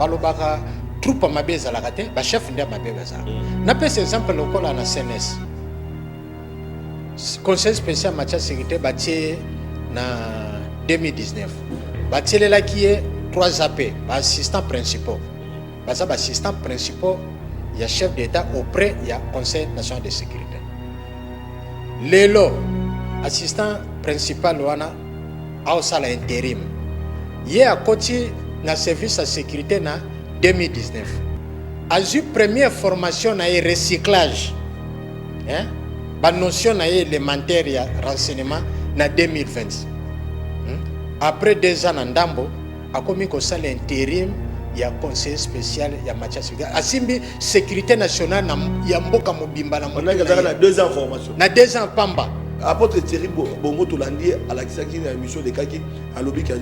Balobaka troupe mabe ezalaka te, bachef nde mabe bazalaka. Napesa exemple lokola na CNS, conseil spécial matière sécurité, batie na 2019, batielelaki ye 3 AP, baassistants principaux. Baza baassistants principaux ya chef d'État auprès ya Conseil national de sécurité. Lelo assistant principal wana aosala intérim. Ye akoti na service ya sécurité na 2019, azwi première formation na ye, recyclage, hein? Banotion na ye élémentaire ya renseignement na 2020. Après 2 ans na ndambo, akomi kosala intérim ya conseiller spécial ya matière sécurité. Asimbi sécurité nationale na, ya mboka mobimba na motu pendant na azalaka ye. Na 2 ans formation. Na 2 ans pamba. Apôtre Thierry Bongo, tolandi ye, alakisaki na émission elekaki, alobi ke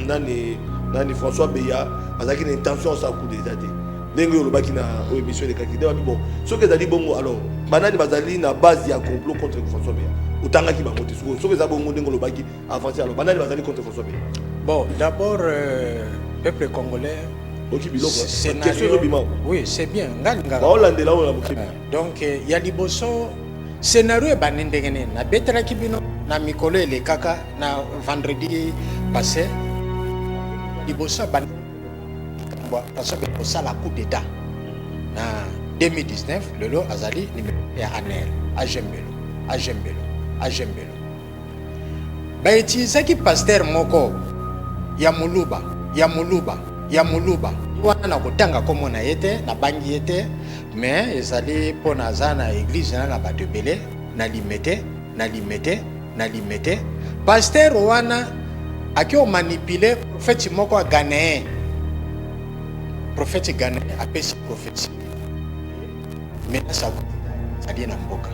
nani nani, François Beya azalaki na intention asala coup d'état te, ndenge oyo olobaki na oyo émission elekaki nde babi. Bon, soki ezali bongo, alors banani bazali na base ya complot contre François Beya? Otangaki bango te. Soki eza bongo ndenge olobaki avancé, alors banani bazali contre François Beya? Bon, d'abord, peuple congolais, Oki biloko scénario question ezobima. Oui, c'est bien, nga lingaka Baolandela oyo na mokebi. Donc ya liboso, scénario ebandi ndenge nini? Nabetelaki bino na mikolo elekaka, na vendredi passé. Liboso abandi François Beya kosala coup d'état na 2019, lelo azali numéro ya ANR, agembelo, agembelo, agembelo. Bautilisaki pasteur moko ya Moluba, ya Moluba, ya Moluba wana. Na kotanga kombo na ye te, nabangi ye te, mais ezali mpo na aza na église na bato ebele na Limete, na Limete, na Limete. Pasteur wana aki omanipuler prophète moko ya ghanéen. Prophète ghanéen apesi prophétie, menace azali na mboka,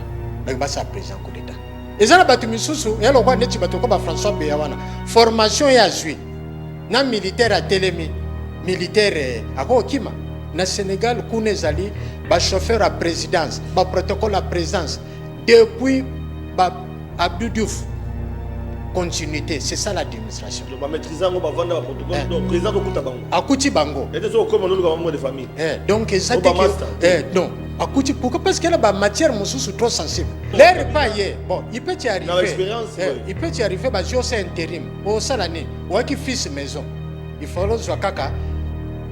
donc basala président coup d'état. Eza na bato misusu ya lokwa neti bato ko ba François Beya wana, formation ye azwi na militaire, atelemi militaire, akokokima na Sénégal. Kuna ezali bachauffeur ya présidence, baprotocole ya présidence depuis ba Abdou Diouf, continuité, c'est ça l'administration. Bamaîtrise yango, bavanda baprotocole, donc président tokuta bango. Akuti bango. Ete soki okoma, noluka bamembre de famille. Donc eza te que non, akuti. Pourquoi? Parce que na bamatière mosusu trop sensible, l'air pas ye. Bon, il peut y arriver, il peut y arriver. Bazwi osa intérim, osala nini? Oyaki fils maison, il faut ozwa kaka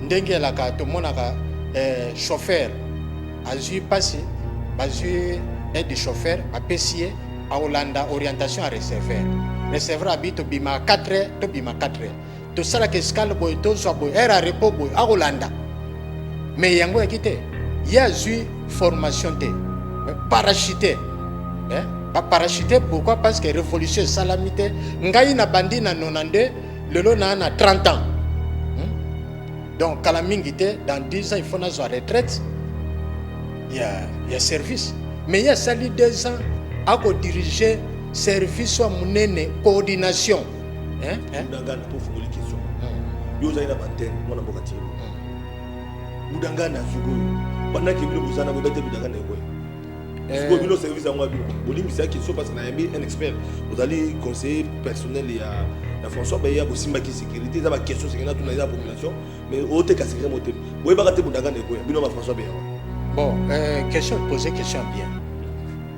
ndenge elaka. Tomonaka chauffeur azwi mpasi, bazwi aide chauffeur, bapesi ye, akolanda orientation ya receveur. Receveur abi tobima 4 heures, tobima 4 heures, tosalaka escale boye, tozwa boye, heure ya repos boye, akolanda. Mais yango yaki te, ye azwi formation te, parachuté, eh? Baparachuté pourquoi? Parce que révolution esalami te. Ngai na bandi na 92, lelo naa na 30 ans, Donc kala mingi te, dans 10 ans, il faut nazwa retraite ya service. Mais ye asali 2 ans, akodirige service wa monene, coordination, hein? Hein? Budangana mpo ofungoli question. Yo ozali na bantene, mwana mboka Thierry Budangana. Sikoyo bandaki bino bozana boyeba te Budangana ekoya. Sikoyo bino service yango ya bino, bolimbisa ya question parce que nayambi un expert, ozali conseiller personnel ya François Beya, bosimbaki sécurité. Eza baquestion sekenda tuna eza population, mais oteka secret mo te. Boyebaka te Bunagana ekoya, bino ba François Beya? Bon, question posée, question bien.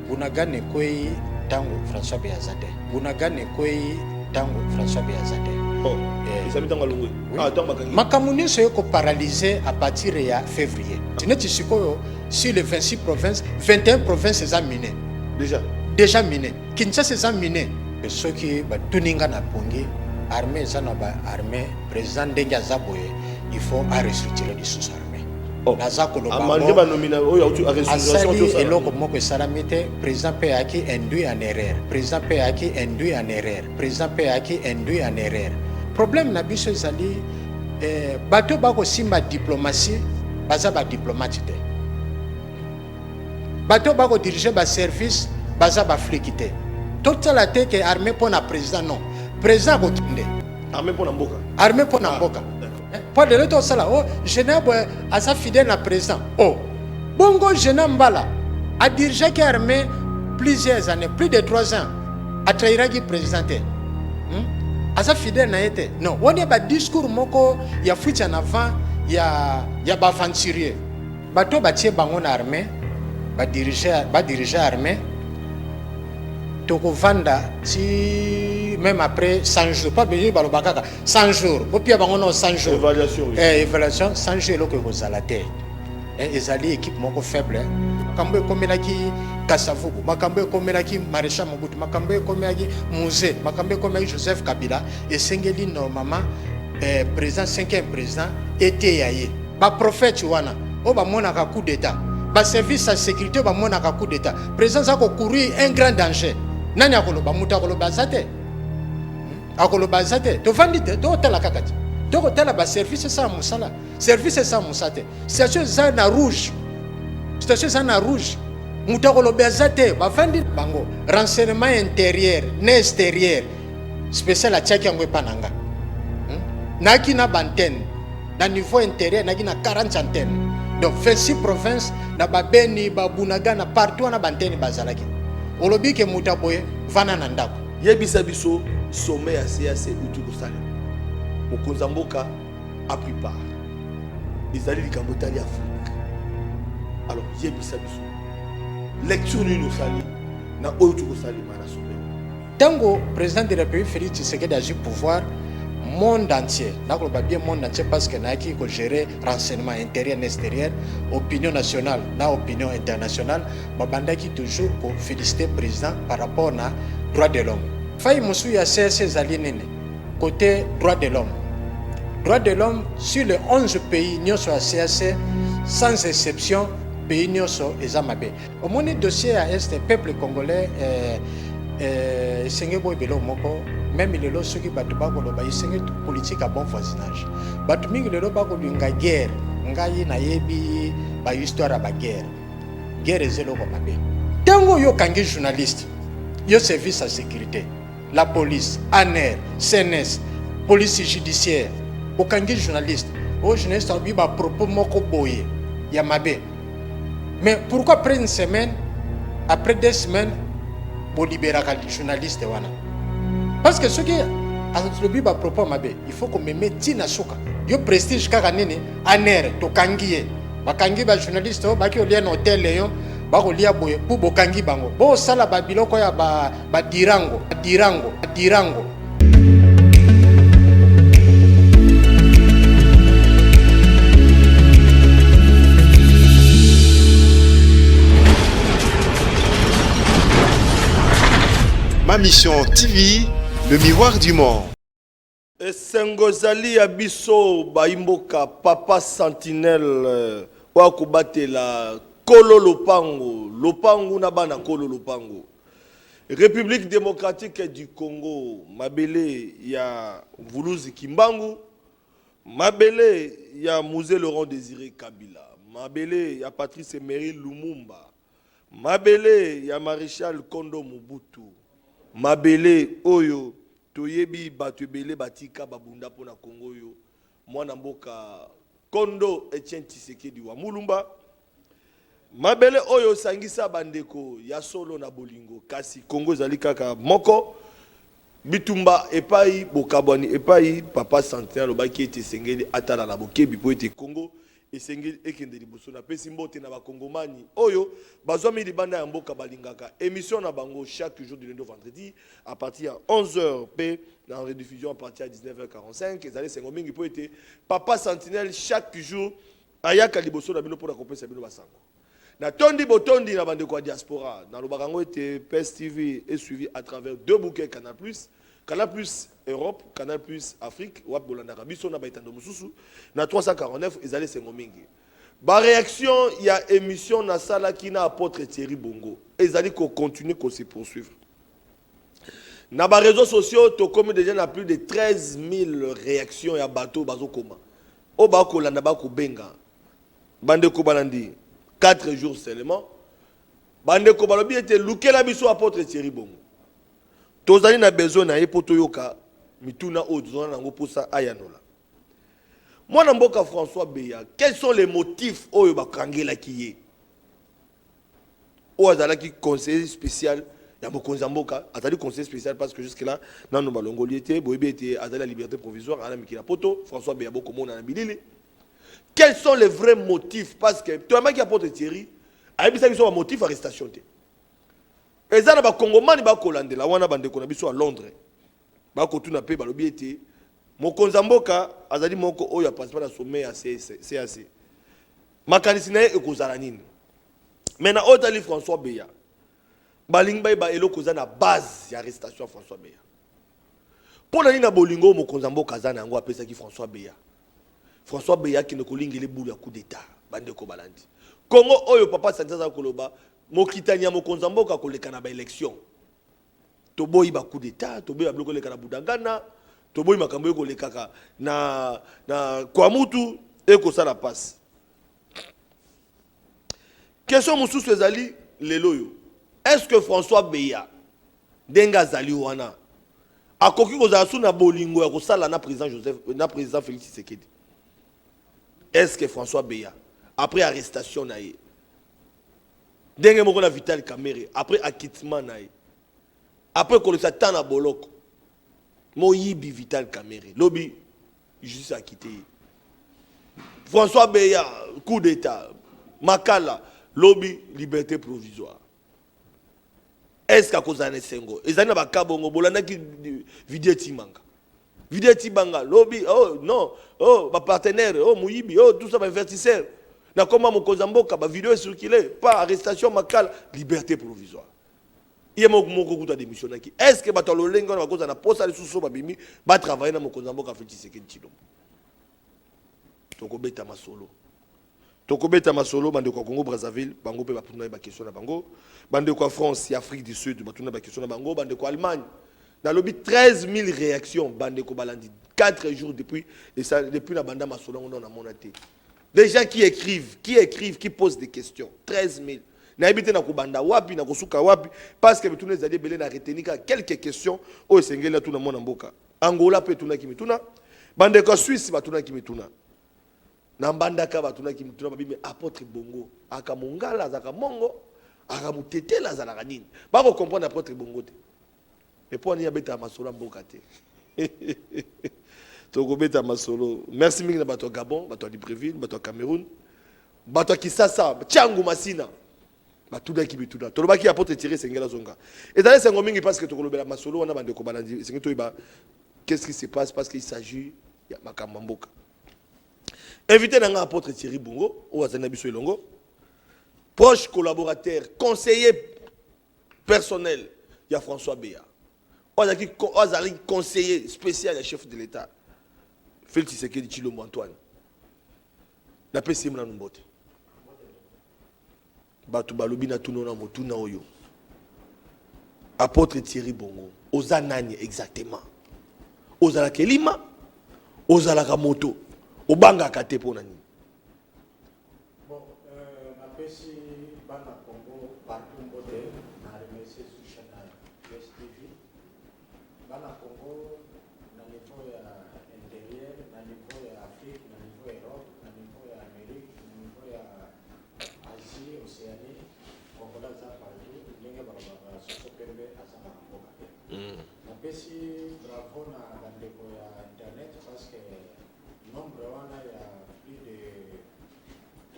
Bunagana ekwei ntango François Beya aza te. Bunagana ekwei ntango François Beya aza te. Oh, ezali ntango alongwe? Ah, ntango bakangi. Makambo nyonso ekoparalyse à partir ya février. Neti sikoyo, sur les 26 provinces, 21 provinces eza miné. Déjà? Déjà miné. Kinshasa eza miné. Soki batuni nga na pongi, armée eza na baarmée, président ndenge aza boye, il faut arestructure lisusu armée. Oh. Naza koloba Amalgré banomina oyo auti asali eloko moko esalami te. Président mpe ayaki induit en erreur, président mpe ayaki induit en erreur, président mpe ayaki induit en erreur. Problème na biso ezali bato bakosimba diplomatie baza badiplomate te, bato bakodirige baservice baza bafliki te. Totala te ke armée mpo na président, non, président akokende. Armée mpo na mboka. Armée mpo na mboka. Mpo lelo tosala o général boye aza fidèle na président. O bongo général Mbala adirigeaki armée plusieurs années, plus de 3 ans, atrahiraki président te, Aza fidèle na ye te. Non, wana badiscours moko ya fuite en avant. ya, ya baaventurier. Bato batie bango na armée, badirige badirige armée, tokovanda ti même après 100 jours. Pas besoin baloba kaka 100 jours, bopia bango no 100 jours. Évaluation, oui. Évaluation 100 jours, eloko ekozala te. Ezali équipe moko faible. Makambo ekomelaki Kasavubu, makambo ekomelaki Maréchal Mobutu, makambo ekomelaki Mzee, makambo ekomelaki Joseph Kabila, esengeli normalement président, cinquième président, eteya ye. Baprophète wana oyo bamonaka coup d'état, baservice ya sécurité oyo bamonaka coup d'état, président aza kocourir un grand danger. Nani akoloba? Moto akoloba aza te, akoloba aza te. Tovandi te, tokotala kaka te, tokotala baservice esala mosala. Service esala mosala te, situation eza na rouge, situation eza na rouge, moto akoloba aza te. Bavandi bango, renseignement intérieur na extérieur spécial atiaki yango epa na nga. Nayaki na baantenne na niveau intérieur, nayaki na 40 antenne, donc 26 province, na babeni, babunagana, partout wana baantenne bazalaki. Olobi ke moto aboye vanda na ndako. Yebisa biso, sommet ya CAC euti kosalema, mokonzi ya mboka a pris part, ezali likambo etali Afrique. Alors yebisa biso lecture nini osali na oyo euti kosalema na sommet. Ntango président de la République Félix Tshisekedi azwi pouvoir, monde entier, nakoloba bien monde entier parce que nayaki kogérer renseignement intérieur na extérieur, opinion nationale na opinion internationale babandaki toujours koféliciter président par rapport na droit de l'homme. Faille mosusu ya CAC ezali nini? Côté droit de l'homme, droit de l'homme sur les 11 pays nyonso ya CAC, sans exception, pays nyonso eza mabe. Omoni dossier ya Est, peuple congolais, esenge boye eloko moko. Même lelo soki bato bakoloba esenge politique ya bon voisinage, bato mingi lelo bakolinga guerre. Ngai nayebi bahistoire ya baguerre. Guerre eza eloko mabe. Ntango oyo okangi journaliste, yo service ya sécurité, la police, ANR, CNS, police judiciaire, okangi journaliste oyo, journaliste alobi bapropos moko boye ya mabe, mais pourquoi après une semaine, après 2 semaines, bolibéraka journaliste wana? Parce que soki alobi bapropos mabe, il faut komeme ntina suka. Yo prestige kaka nini? ANR tokangi ye, bakangi bajournaliste oyo baki kolia na hotel yo, bakolia boye mpo bokangi bango, bosala babiloko ya badirango, dirango, dirango. Ma Mission TV, le miroir du monde. Esengo ezali ya biso bayimboka. Papa Sentinelle oyo akobatela kolo lopango, lopango na bana kolo lopango, République démocratique du Congo, mabele ya Mvuluzi Kimbangu, mabele ya Mzee Laurent Désiré Kabila, mabele ya Patrice Emery Lumumba, mabele ya Maréchal Kondo Mobutu, mabele oyo toyebi bato ebele batika babunda mpona Kongo oyo, mwana mboka Kondo Etienne Tshisekedi wa Mulumba, mabele oyo osangisa bandeko ya solo na bolingo. Kasi Kongo ezali kaka moko, bitumba epai, bokabwani epai. Papa Sentinelle alobaki ete esengeli atala na bokebi mpo ete Kongo esengeli ekende liboso. Napesi mbote na bakongomani oyo bazwami libanda ya mboka, balingaka émission na bango chaque jour du lundi au vendredi à partir ya 11h mpe na rediffusion à partir ya 19h45. Ezali esengo mingi mpo ete Papa Sentinelle chaque jour ayaka liboso na bino mpona kopesa bino basango. Natondi botondi na bandeko ya diaspora. Nalobaka yango ete PES TV est suivi à travers deux bouquets Canal Plus, Canal Plus Europe, Canal Plus Afrique, wapi bolandaka biso na baetando mosusu na 349. Ezali esengo mingi. Baréaction ya émission nasalaki na apôtre Thierry Bongo ezali kocontinue kose poursuivre na baréseaux sociaux. Tokomi déjà na plus de 13 000 réactions ya bato bazokoma, oyo bakolanda, bakobenga. Bandeko balandi 4 jours seulement, bandeko balobi ete lukela biso apôtre Thierry Bongo, tozali na besoin na ye mpo toyoka mituna oyo tozala na yango mposa ayanola. Mwana mboka François Beya, quels sont les motifs oyo bakangelaki ye, oyo azalaki conseiller spécial ya mokonzi ya mboka? Azali conseiller spécial parce que jusque là nano balongoli ye te. Boyebi ete azali ya liberté provisoire, ana mikili ya poto. François Beya, bokomona na bilili. Quels sont les vrais motifs? Parce que toyambaki apôtre Thierry, ayebisaki biso bamotif arrestation te. Eza na bakongomani bakolandela wana, bandeko na biso ya Londres bakotuna mpe balobi ete mokonzi ya mboka azali moko oyo aparticipa na sommet ya CAC, makanisi na ye ekozala nini? Mais na oyo etali François Beya, balingi bayeba eloko eza na base ya arrestation ya François Beya. Mpo na nini na bolingo oyo mokonzi ya mboka aza na yango apesaki François Beya, François Beya akende kolingela ebulu ya coup d'état? Bandeko balandi, Kongo oyo papa Santi aza koloba, mokitani ya mokonzi ya mboka koleka na baélection. Toboyi bacoup d'état, toboyi babiloko eleka na Budangana, toboyi makambo ekolekaka na Kwamutu, ekosala mpasi. Question mosusu ezali lelo oyo: est ce que François Beya, ndenge azali wana, akoki kozala su na bolingo ya kosala na président Joseph, na président Félix Tshisekedi? Est ce que François Beya, après arrestation na ye, ndenge moko na Vital Kamerhe, après acquittement na ye, après kolekisa temps na boloko, moyibi Vital Kamerhe, lobi justice acquitté ye, François Beya, coup d'état, Makala, lobi liberté provisoire, est ce que akozala na esengo? Ezali na baka bongo. Bolandaki Vidie Timanga, Vidie Tibanga, lobi oh non, oh bapartenaire, oh moyibi, oh tout ça, bainvestisseur nakoma mokonzi ya mboka, bavideo ecircule par arrestation, Makala, liberté provisoire, ye moko moko kuta démissionnaki. Est ce que bato ya lolenge wana bakozala na posa lisusu so babimi batravaille na mokonzi ya mboka Félix Tshisekedi Tshilombo? Tokobeta masolo, tokobeta masolo. Bandeko ya Congo Brazzaville, bango mpe batuna baquestion na bango. Bandeko ya France, ya Afrique du Sud, batuna baquestion na bango. Bandeko ya Allemagne, nalobi 13 000 réactions. Bandeko balandi, 4 jours depuis na banda masolo yango, namona te des gens qui écrivent, qui écrivent, qui posent des questions. 13 000. Nayebi te na kobanda wapi, na kosuka wapi, parce que mituna ezali ebele. Na retenir kaka quelques questions oyo esengeli natuna mwana mboka. Angola mpe etunaki mituna, bandeko ya Suisse batunaki mituna, na Mbandaka batunaki mituna. Babi: "Mais apôtre Bongo aka mongala, azalaka mongo, aka motetela, azalaka nini?" Bakocomprendre apôtre Bongo te. Epo ani abetaka masolo ya mboka te. Tokobeta masolo. Merci mingi na bato ya Gabon, bato ya Libreville, bato ya Cameroun, bato ya Kisasa, Tiangu, Masina, batunaki mituna. Tolobaki apôtre Thierry esengeli azonga. Ezali esengo mingi parce que tokolobela masolo wana. Bandeko balandi, esengeli toyeba qu'est-ce qui se passe, parce qu'il s'agit ya makambo ya mboka. Invité na nga, apôtre Thierry Bongo, oyo azali na biso elongo, proche collaborateur, conseiller personnel ya François Beya, oyo azalaki conseiller spécial ya chef de l'État Félix Tshisekedi Tshilombo Antoine. Napesi ye nanu mbote. Bato balobi na tuna na motuna oyo: apôtre Thierry Bongo, oza nani exactement? Ozalaka elima, ozalaka moto obangaka te, mpo na nini? Bon, napesi bana Congo partout mbote. Na remercier sur chaîne USTV. Bana Congo na niveau ya intérieur, na niveau ya Afrique, na niveau ya Europe, na niveau ya Amérique, na niveau ya Asie, Océanie, Congolais aza partout. Ndenge balobaka, soso pembe azangaka mboka te. Napesi bravo na bandeko ya internet, parce que nombre wana ya plus de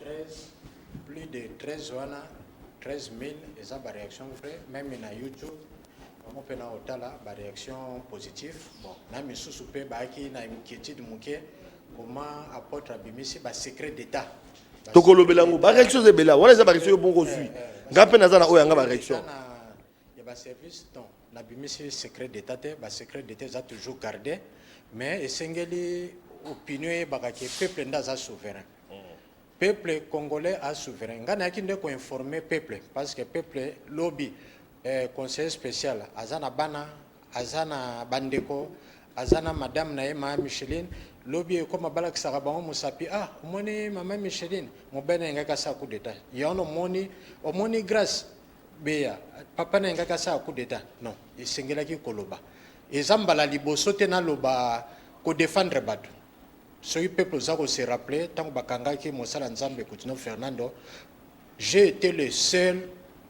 13, plus de 13 wana, 13 000, eza baréaction vrai. Même na YouTube bango mpe na otala baréaction positif. Bon, na misusu mpe bayaki na inquiétude moke, comment apôtre abimisi basecret d'état. Tokolobela yango. Baréaction eza ebele wana, eza baréaction yo bongo ozwi. Nga mpe naza na oyo yanga baréaction. Ya baservice, donc nabimisi secret d'état te. Basecret d'état eza toujours gardé, mais esengeli opinion eyebaka ke peuple nde aza souverain. Peuple congolais a souverain. Ngai nayaki nde koinforme peuple, parce que peuple lobi, conseiller spécial aza na bana, aza na bandeko, aza na madame na ye, mama Micheline. Lobi ekoma balakisaka bango mosapi: "Ah, omoni mama Micheline, mobali na yengaki asala coup d'état." Yango omoni, omoni Grâce Beya, papa na yengaki asala coup d'état. Non, esengelaki koloba. Eza mbala liboso te naloba kodefendre bato. Soki peuple oza kose rappeler, ntango bakangaki mosala Nzambe Coutinho Fernando, j'ai été le seul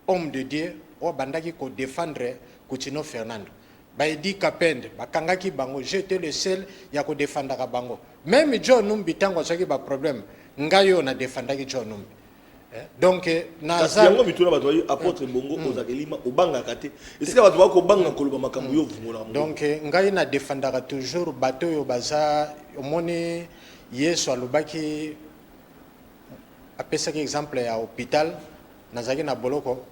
homme de Dieu oyo abandaki kodefendre Coutinho Fernando. Baedi Kapende bakangaki bango, j'étais le seul ya kodefandaka bango. Même John Numbi, ntango azwaki baproblème, ngai oyo nadefandaki John Numbi. Donc naza yango mituna. Bato bayi apôtre Bongo, ozalaka elima, obangaka te. Esika bato bakobanga koloba makambo, yo ovungolaka monoko. Donc ngai nadefandaka toujours bato oyo baza. Omoni, Yesu alobaki, apesaki exemple ya hôpital. Nazalaki na boloko,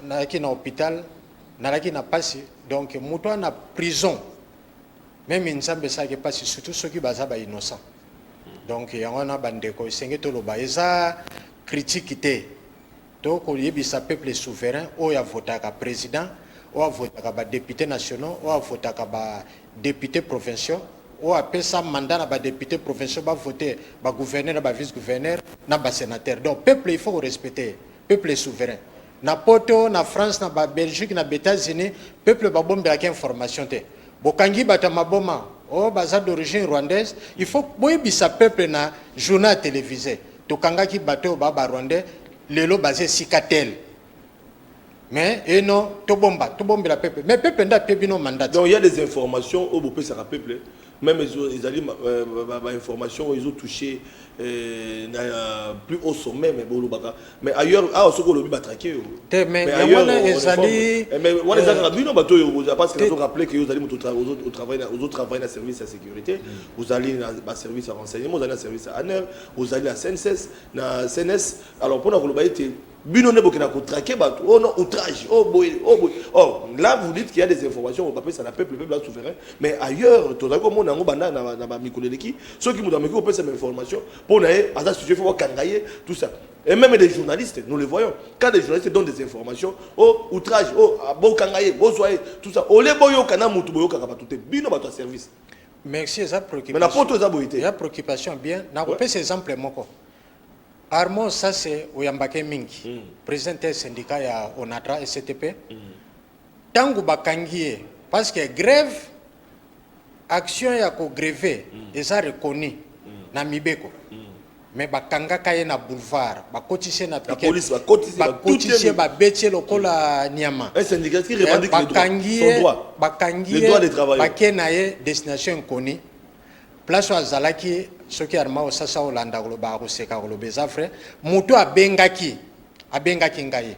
nazalaki na hôpital, nazalaki na pasi. Donc moto wana na prison, même Nzambe esalaki mpasi, surtout soki baza bainnocent. Donc yango wana, bandeko, esenge toloba, eza critique te. Tokoyebisa peuple souverain oyo avotaka président, oyo avotaka badéputé nationaux, oyo avotaka badéputé provinciaux, oyo apesa mandat na badéputé provinciaux bavote bagouverneur na bavice gouverneur na basénateur. Donc peuple, il faut korespecter peuple souverain. Na Poto, na France, na Babelgique, na Baétats-Unis, peuple babombelaki information te. Bokangi bato ya maboma oyo baza d'origine rwandaise, il faut boyebisa peuple na journal télévisé: tokangaki bato oyo ba Barwandais, lelo baza esika tel. Mais eno tobomba, tobombela peuple, mais peuple nde apie bino mandat. Donc il y a des informations oyo bopesaka peuple, même ezali bainformation oyo ezotouche na plus haut sommet, mais bolobaka. Mais ailleurs awa, soki olobi, batraquer yo. Te, mais yango wana ezali Wana eza kaka bino bato oyo, parce que nazo rappeler que ozali moto ozotravaille na service ya sécurité, ozali na baservice ya renseignement, ozali na service ya ANR, ozali na CNSS, na CNS. Alors mpona koloba ete bino nde bokenda kotraquer bato, oh non, outrage, oh boye, oh boye. Or là, vous dites qu'il y a des informations bapesa na peuple, peuple souverain. Mais ailleurs, tozali komona yango banda na bamikolo eleki, soki moto ameki kopesa bainformation mpo na ye aza sujet, faut bakanga ye, tout ça. Et même des journalistes, nous le voyons, quand des journalistes donnent des informations, oh outrage, oh bokanga ye, bozwa ye, tout ça, ole boyoka na mutu, boyokaka bato te, bino bato ya service. Merci, eza Mais na poto eza boye te. Eza préoccupation bien. Nakopesa exemple moko: Armand Sase, oyambaki mingi, président ya syndicat ya ONATRA SCTP. Ntango bakangi ye, parce que grève, action ya kogreve eza reconnu na mibeko, mais bakangaka ye na boulevard, bakotisi ye na police, bakotisi ye, babeti ye lokola nyama. Bakangi ye, bakangi ye, bake na ye destination inconnue, place oyo azalaki. Soki Armand Osasa olanda koloba, akoseka koloba eza vrai. Moto abengaki ngai,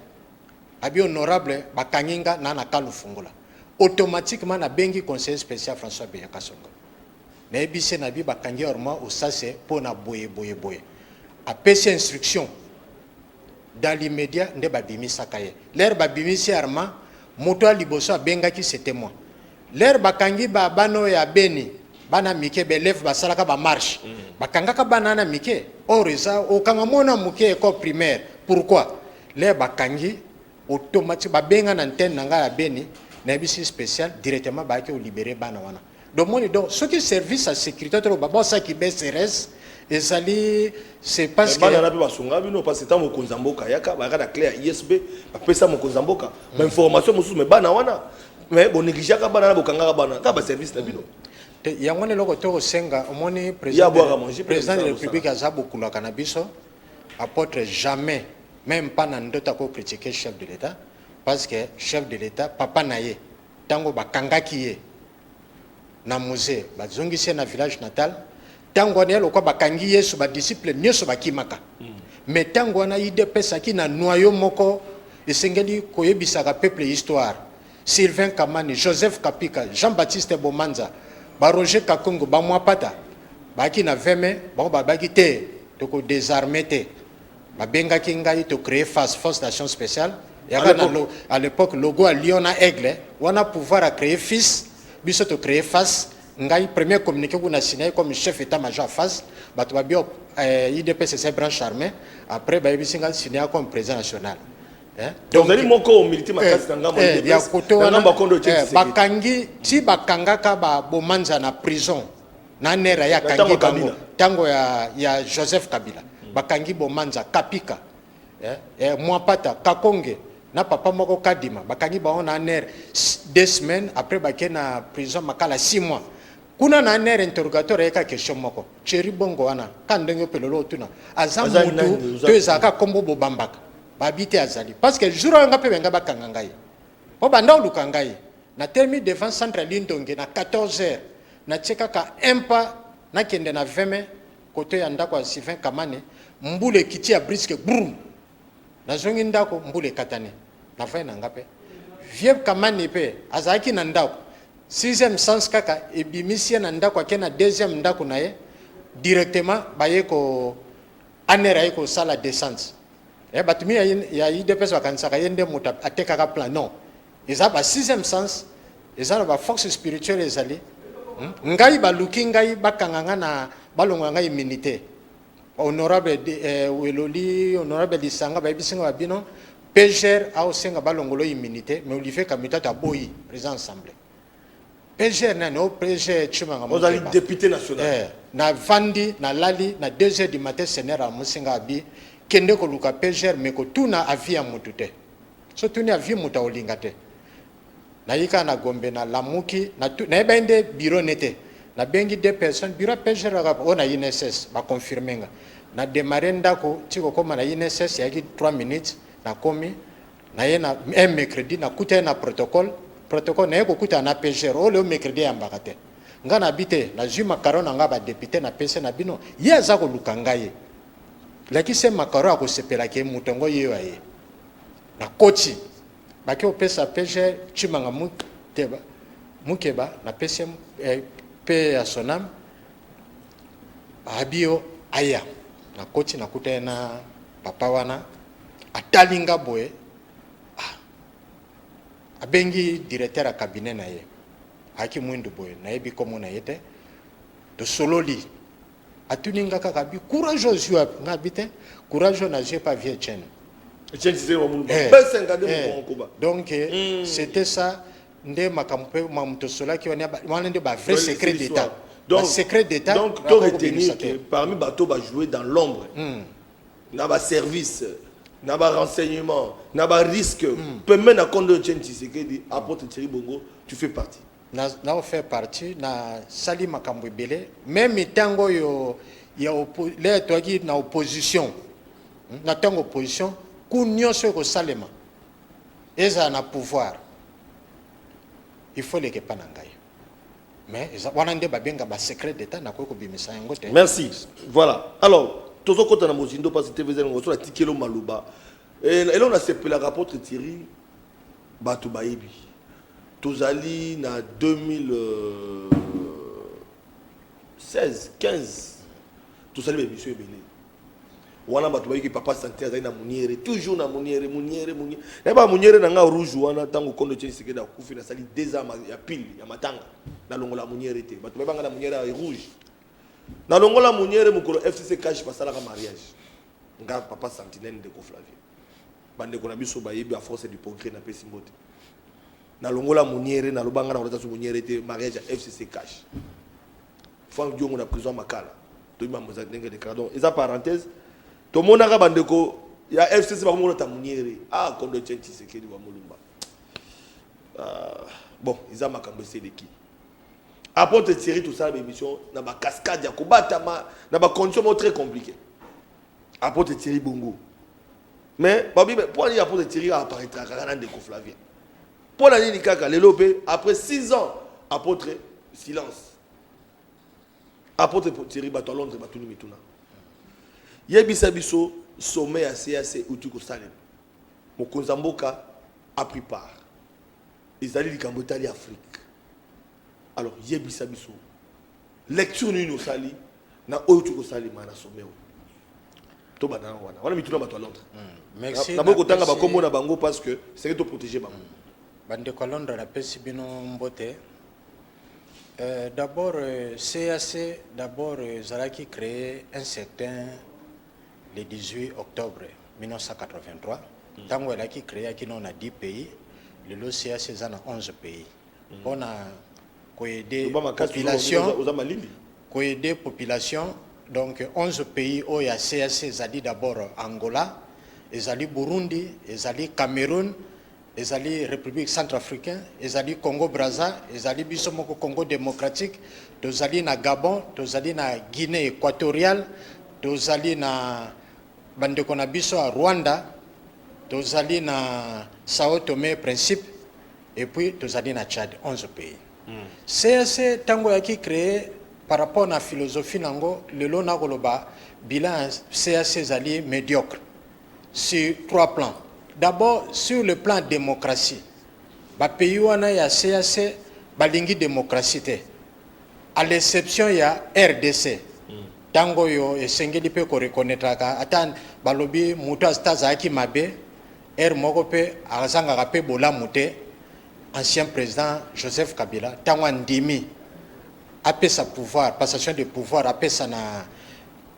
abi: "Honorable, bakangi nga na kalufungola." Automatiquement nabengi conseiller spécial François Beya Kasongo, nayebisi ye, nabi: "Bakangi Armand Osase mpo na boye, boye, boye." Apesi instruction, dans l'immédiat nde babimisaka ye. L'heure babimisi Armand, moto ya liboso abengaki, c'était moi. L'heure bakangi bana oyo ya Beni, bana mike, baélève basalaka bamarche, bakangaka bana na mike. Or eza okanga mwana moke, école primaire, pourquoi? L'heure bakangi, automatique babenga na antenne na ngai ya Beni, nayebisi spécial, directement bayaki olibérer bana wana. Donc moni, donc soki service ya sécurité to babosaki BCRS ezali, c'est parce que bana na mpe basunga bino, parce que ntango mokonzi ya mboka ayaka, bayaka na clé ya ISB, bapesa mokonzi ya mboka bainformation mosusu. Mais bana wana, mais bonégligeaka bana na bokangaka bana kaka baservice na bino. Te, yango wana eloko tokosenga, omoni, Ya boire, manger, président de la mpe République aza bokulaka na biso. Apôtre, jamais, même pas na ndoto, akocritiquer chef de l'État, parce que chef de l'État, papa na ye, ntango bakangaki ye na musée, bazongisi ye na village natal. Ntango wana ye lokwa bakangi Yesu, badisciple nyonso bakimaka. Mais ntango wana UDPS aki na noyau moko, esengeli koyebisaka peuple histoire. Sylvain Kamani, Joseph Kapika, Jean-Baptiste Bomanza, baRoger Kakongo, bamwapata bayaki na 20 mai. Bango babaki te, tokodésarme te. Babengaki ngai, tocréer face, force d'action spéciale. Yaka na à l'époque, logo ya lion na aigle wana, pouvoir a créé fils, biso tocréer face. Ngai premier communiqué kuna signé comme chef état major face. Bato babi UDPS eza branche armée. Après bayebisi ngai signé comme président national. Hein? Donc ozali moko omilité makasi na ngambo ya kote na wana. Ngambo ya kondo Etienne Tshisekedi. Bakangi ti bakangaka babomanza na prison na nera ye. Na akangi ntango bango Kabila. Ntango ya Joseph Kabila, bakangi Bomanza, Kapika, Mwapata, Kakonge na papa moko Kadima. Bakangi bango na ANR 2 semaines, après bake na prison Makala 6 mois. Kuna na ANR, interrogatoire eyeka, question moko: "Thierry Bongo wana ka ndenge mpe lelo otuna aza Aza mutu nani? to ezalaka nkombo bobambaka?" Babi te, azali, parce que jour oyo nga mpe benga bakanga ngai mpo banda oluka ngai. Natelemi devant centre ya Lindonge na 14 heures, natie kaka un pas nakende na 20 mai kote ya ndako ya Sylvain Kamane, mbula ekiti ya brisque brum. Nazongi ndako, mbula ekatani. Navandi na nga pe. Vieux Kamani pe azalaki na ndako. Sixième sens kaka ebimisi ye na ndako, ake na deuxième ndako na ye directement baye ko ANR aye kosala descente. Eh, bato mingi ya UDPS bakanisaka ye nde moto atekaka plan. Non. Eza ba sixième sens, eza na ba force spirituelle ezali. Ngai baluki ngai bakanga nga na balongola ngai immunité. Honorable Weloli, honorable Lisanga bayebisi nga ba bino PGR aosenga balongolo immunité, mais Olivier Kamitatu aboyi président assemblée. PGR nani? O PGR Tshimanga Ozali Mukeba. Député national. Na vandi, na lali, na 2 heures du matin, Seigneur amosinga abi kende koluka PGR, mais kotuna avis ya mutu te. So tuni avis mutu aolinga te. Nayika na Gombe, na lamuki, nayebaki nde bureau ne te. Nabengi deux personnes, bureau ya PGR kaka oyo na INSS, baconfirme nga. Na démarre ndako ti kokóma na INSS yaki 3 minutes, nakomi naye na un mercredi, nakuta ye na protocole. Protocole naye kokutana na PGR oyo leo mercredi eyambaka te. Nga nabi te, nazwi makaro na nga badéputé, napesi na bino, ye aza koluka ngai ye lakisi ye makaro, akosepelaki ye moto yango ye oyo aye. Nakoti, bake kopesa PGR Tshimanga Mukeba, Mukeba napesi ye pe ya sonam abi yo aya. Nakoti, nakuta ye na papa wana, atali nga boye, ah, abengi directeur ya cabinet na ye, ayaki mwindu boye, nayebi kombo na ye te. Tosololi, atuni nga kaka abi courage ozwi wapi? Nga abi te, courage oyo nazwi epa vieux Etienne. Etienne Tshisekedi wa Mulumba. B52 mokongo koba. Donc c'était ça nde makambo mpe makambo tosolaki wana wana nde ba vrai Ouais, secret c'est d'état. l'histoire. Donc, Ba secret d'état donc, to retenir que parmi bato ba jouer dans l'ombre, na ba service, na ba renseignement, na ba risque, peut même na compte de Etienne Tshisekedi, apôtre Thierry Bongo, tu fais partie. Na fait partie, na sali makambo ebele, même ntango oyo ya le toyaki na opposition. Na ntango opposition, ku nyonso ekosalema ezala na pouvoir, il faut leke epa na ngai. Mais eza wana nde babenga ba secret d'état, nakoki kobimisa yango te. Merci. Voilà. Alors, tozokota na mozindo parce que TVZ ngo so tikelo maloba. Et là on a sepelaka, apôtre Thierry, bato bayebi. Tozali na 2016 15, tozali ba émission ebele. Wana bato bayoki papa santé azali na muniere, toujours na muniere, muniere, muniere. Nayeba muniere na nga rouge wana ntango kondo Etienne Tshisekedi akufi, nasali 2 ans ya pile ya matanga, nalongola muniere te. Bato bayebanga na muniere ya rouge. Nalongola muniere mokolo FCC Cash basalaka mariage. Nga papa sentinelle, ndeko Flavien, bandeko na biso bayebi ya force du progrès, napesi mbote. Nalongola muniere, naloba nga nakolata so muniere te mariage ya FCC Cash. Frank Diongo na prison Makala, toyebi mambo eza ndenge déclare. Donc eza parenthèse. Tomonaka bandeko ya FCC bakomolata muniere. Ah, kondo Etienne Tshisekedi wa Mulumba. Ah, bon, eza makambo eseleki. Apôtre Thierry, tosala baémission na bacascade ya kobatama na bacondition moko très compliqué. Apôtre Thierry Bongo, mais babi mpo nini apôtre Thierry apparaîtra kaka na ndeko Flavien? Mpo na nini kaka lelo mpe après 6 ans, apôtre silence? Apôtre Thierry, bato ya Londres batuni mituna. Yebisa biso, sommet ya CAC euti kosalema, mokonzi ya mboka a pris part, ezali likambo etali Afrique. Alors yebisa biso lecture nini osali na oyo euti kosalema na sommet oyo. Tobanda nango wana wana, mituna bato ya Londres. Merci. Naboyi kotanga bakombo na bango parce que seke toprotege bango. Bandeko ya Londres, napesi bino mbote. D'abord CAC d'abord ezalaki créé un certain le 18 octobre 1983. Ntango elaki créé, aki nano na 10 pays. Lelo CAC eza na 11 pays mpona koaider Loba makasi. population. Oza malili. Koaider population. Donc 11 pays oyo ya CAC ezali d'abord Angola, ezali Burundi, ezali Cameroun, ezali République centrafricaine, ezali Congo Brazza, ezali biso moko Congo démocratique, tozali na Gabon, tozali na Guinée équatoriale, tozali na bandeko na biso ya Rwanda, tozali na Sao Tomé Principe. Et puis tozali na Tchad, 11 pays. CAC, ntango oyaki créé, par rapport na philosophie nango, lelo nakoloba bilan ya CAC ezali médiocre sur trois plans. D'abord, sur le plan démocratie, bapays wana ya CAC balingi démocratie te, à l'exception ya RDC. Ntango oyo esengeli mpe koreconnaîtraka, ata balobi moto ata azalaki mabe, ere moko mpe azangaka mpe bolamu te. Ancien président Joseph Kabila, ntango andimi apesa pouvoir, passation de pouvoir, apesa na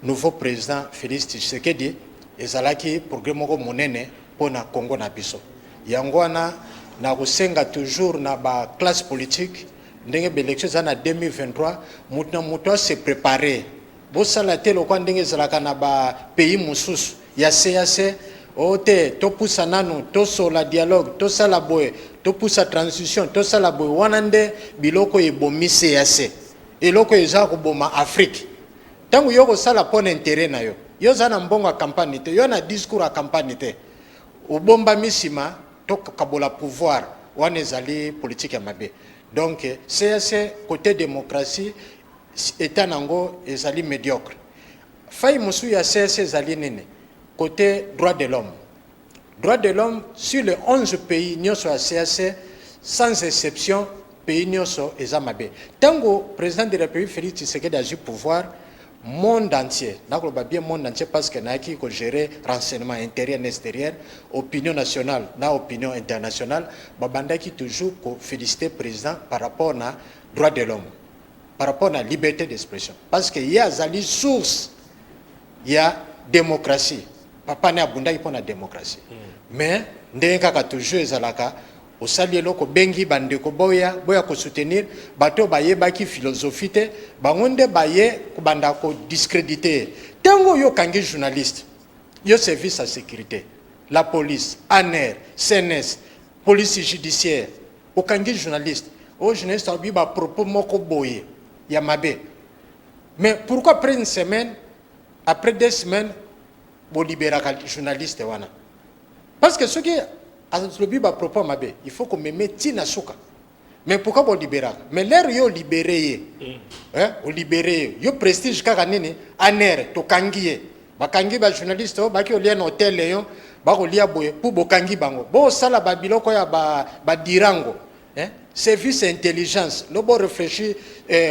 nouveau président Félix Tshisekedi, ezalaki progrès moko monene mpo na Congo na biso. Yango wana na kosenga toujours na baclasse politique, ndenge baélection eza na 2023, moto na moto ase préparer. Bosala te lokwa ndenge ezalaka na bapays mosusu ya CAC o te, topusa nanu, tosola dialogue, tosala boye, topusa transition, tosala boye. Wana nde biloko ebomi CAC, eloko eza koboma Afrique. Ntango yo kosala mpo na intérêt na yo, yo oza na mbongo ya campagne te, yo na discours ya campagne te, obombami nsima tokabola pouvoir, wana ezali politique ya mabe. Donc CAC, côté démocratie, état nango ezali médiocre. Faille mosusu ya CAC ezali nini? Côté droit de l'homme. Droit de l'homme, sur les 11 pays nyonso ya CAC, sans exception, pays nyonso eza mabe. Ntango président de la République Félix Tshisekedi azwi pouvoir, monde entier, nakoloba bien monde entier parce que nayaki kogérer renseignement intérieur na extérieur, opinion nationale na opinion internationale babandaki toujours koféliciter président par rapport na droit de l'homme, par rapport na liberté d'expression, parce que ye azali source ya démocratie. Papa ne abundaki mpo na démocratie. Mais ndenge kaka toujours ezalaka, osali eloko, obengi bandeko, boya, boya kosoutenir. Bato bayebaki philosophie te, bango nde baye kobanda kodiscréditer ye. Ntango oyo okangi journaliste, yo service ya sécurité, la police, ANR, CNS, police judiciaire, okangi journaliste oyo, journaliste alobi bapropos moko boye ya mabe, mais pourquoi après une semaine, après 2 semaines, bolibéraka journaliste wana? Parce que soki alobi bapropos mabe, il faut komeme ntina suka. Mais pourquoi bolibéraka? Mais l'heure yo olibérer ye, eh, olibérer ye, yo prestige kaka nini? ANR tokangi ye, bakangi bajournaliste oyo baki kolia na hotel yo, bakolia boye mpo bokangi bango, bosala babiloko ya badirango, eh? Service intelligence lo boréfléchir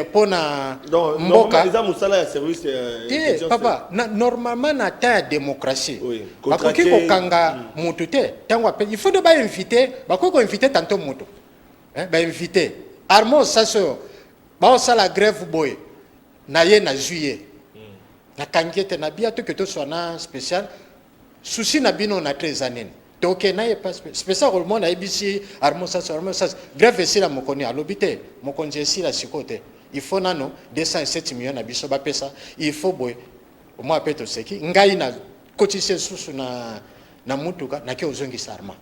mpo na mboka. Eza mosala ya service. Te papa, normalement na temps ya démocratie bakoki kokanga mutu te. Ntango ape, il faut nde bainvite, bakoki koinvite tanto mutu, bainvite Armand Osasi oyo baosala grève boye na ye, nazwi ye, nakangi ete na bia toke toswa na spécial. Souci na bino na te eza nini? Toke na ye pa spécial, kolomona ayebisi Armand Sasi: "Armand Sasi, grève esila." Mokoni alobi te, mokonzi, esila sikoyo te, il faut nano 207 millions na biso bapesa, il faut boye. Omwa mpe toseki ngai, na kotisi lisusu na mutuka, nake ozongisa Armand.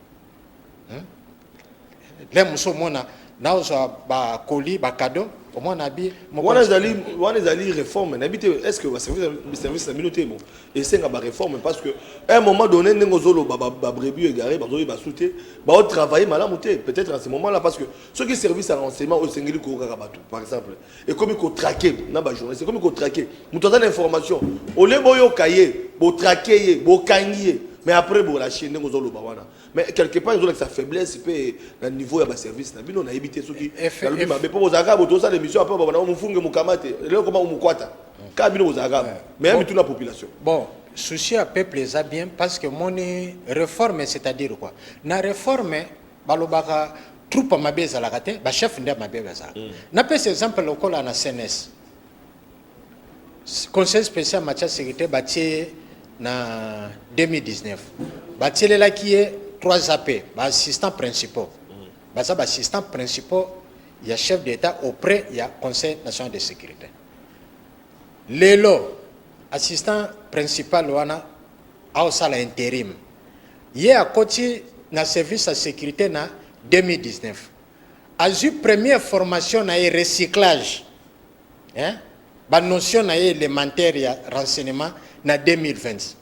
Le mosu omona naozwa bakoli, bakado, omona bi. Wana ezali réforme, nayebi te est ce que baservice na bino te, bon, esenga baréforme, parce que à un moment donné, ndenge ozoloba, babrebis égaré bazoyeba su te, baotravaille malamu te peut-être en ce moment là, parce que soki service ya renseignement oyo esengeli koyokaka bato, par exemple ekomi kotraquer na bajournaliste, ekomi kotraquer moto aza na information, olie boyoka ye, botraquer ye, bokangi ye, mais après bolâcher, ndenge ozoloba wana. Mais quelque part ezolakisa faiblesse mpe na niveau ya baservice na bino. Nayebi te soki nalobi mabe, mpo bozalaka bo tosala émission, après babana mofunge mokama te, eloko koma mokwata kaka bino bozalaka, mais ya mituna population. Bon, souci ya peuple eza bien, parce que moni réforme, c'est-à-dire quoi? Na réforme balobaka troupe mabe ezalaka te, bachef nde mabe bazalaka. Napesa exemple lokola na CNS, conseil spécial matière sécurité, batie na 2019, batielelaki ye 3 AP, baassistant principaux. Baza baassistant principaux ya chef d'État auprès ya Conseil national de sécurité. Lelo assistant principal wana aosala intérim. Ye akoti na service ya sécurité na 2019, azwi première formation na ye, recyclage, hein? Banotion na ye élémentaire ya renseignement na 2020.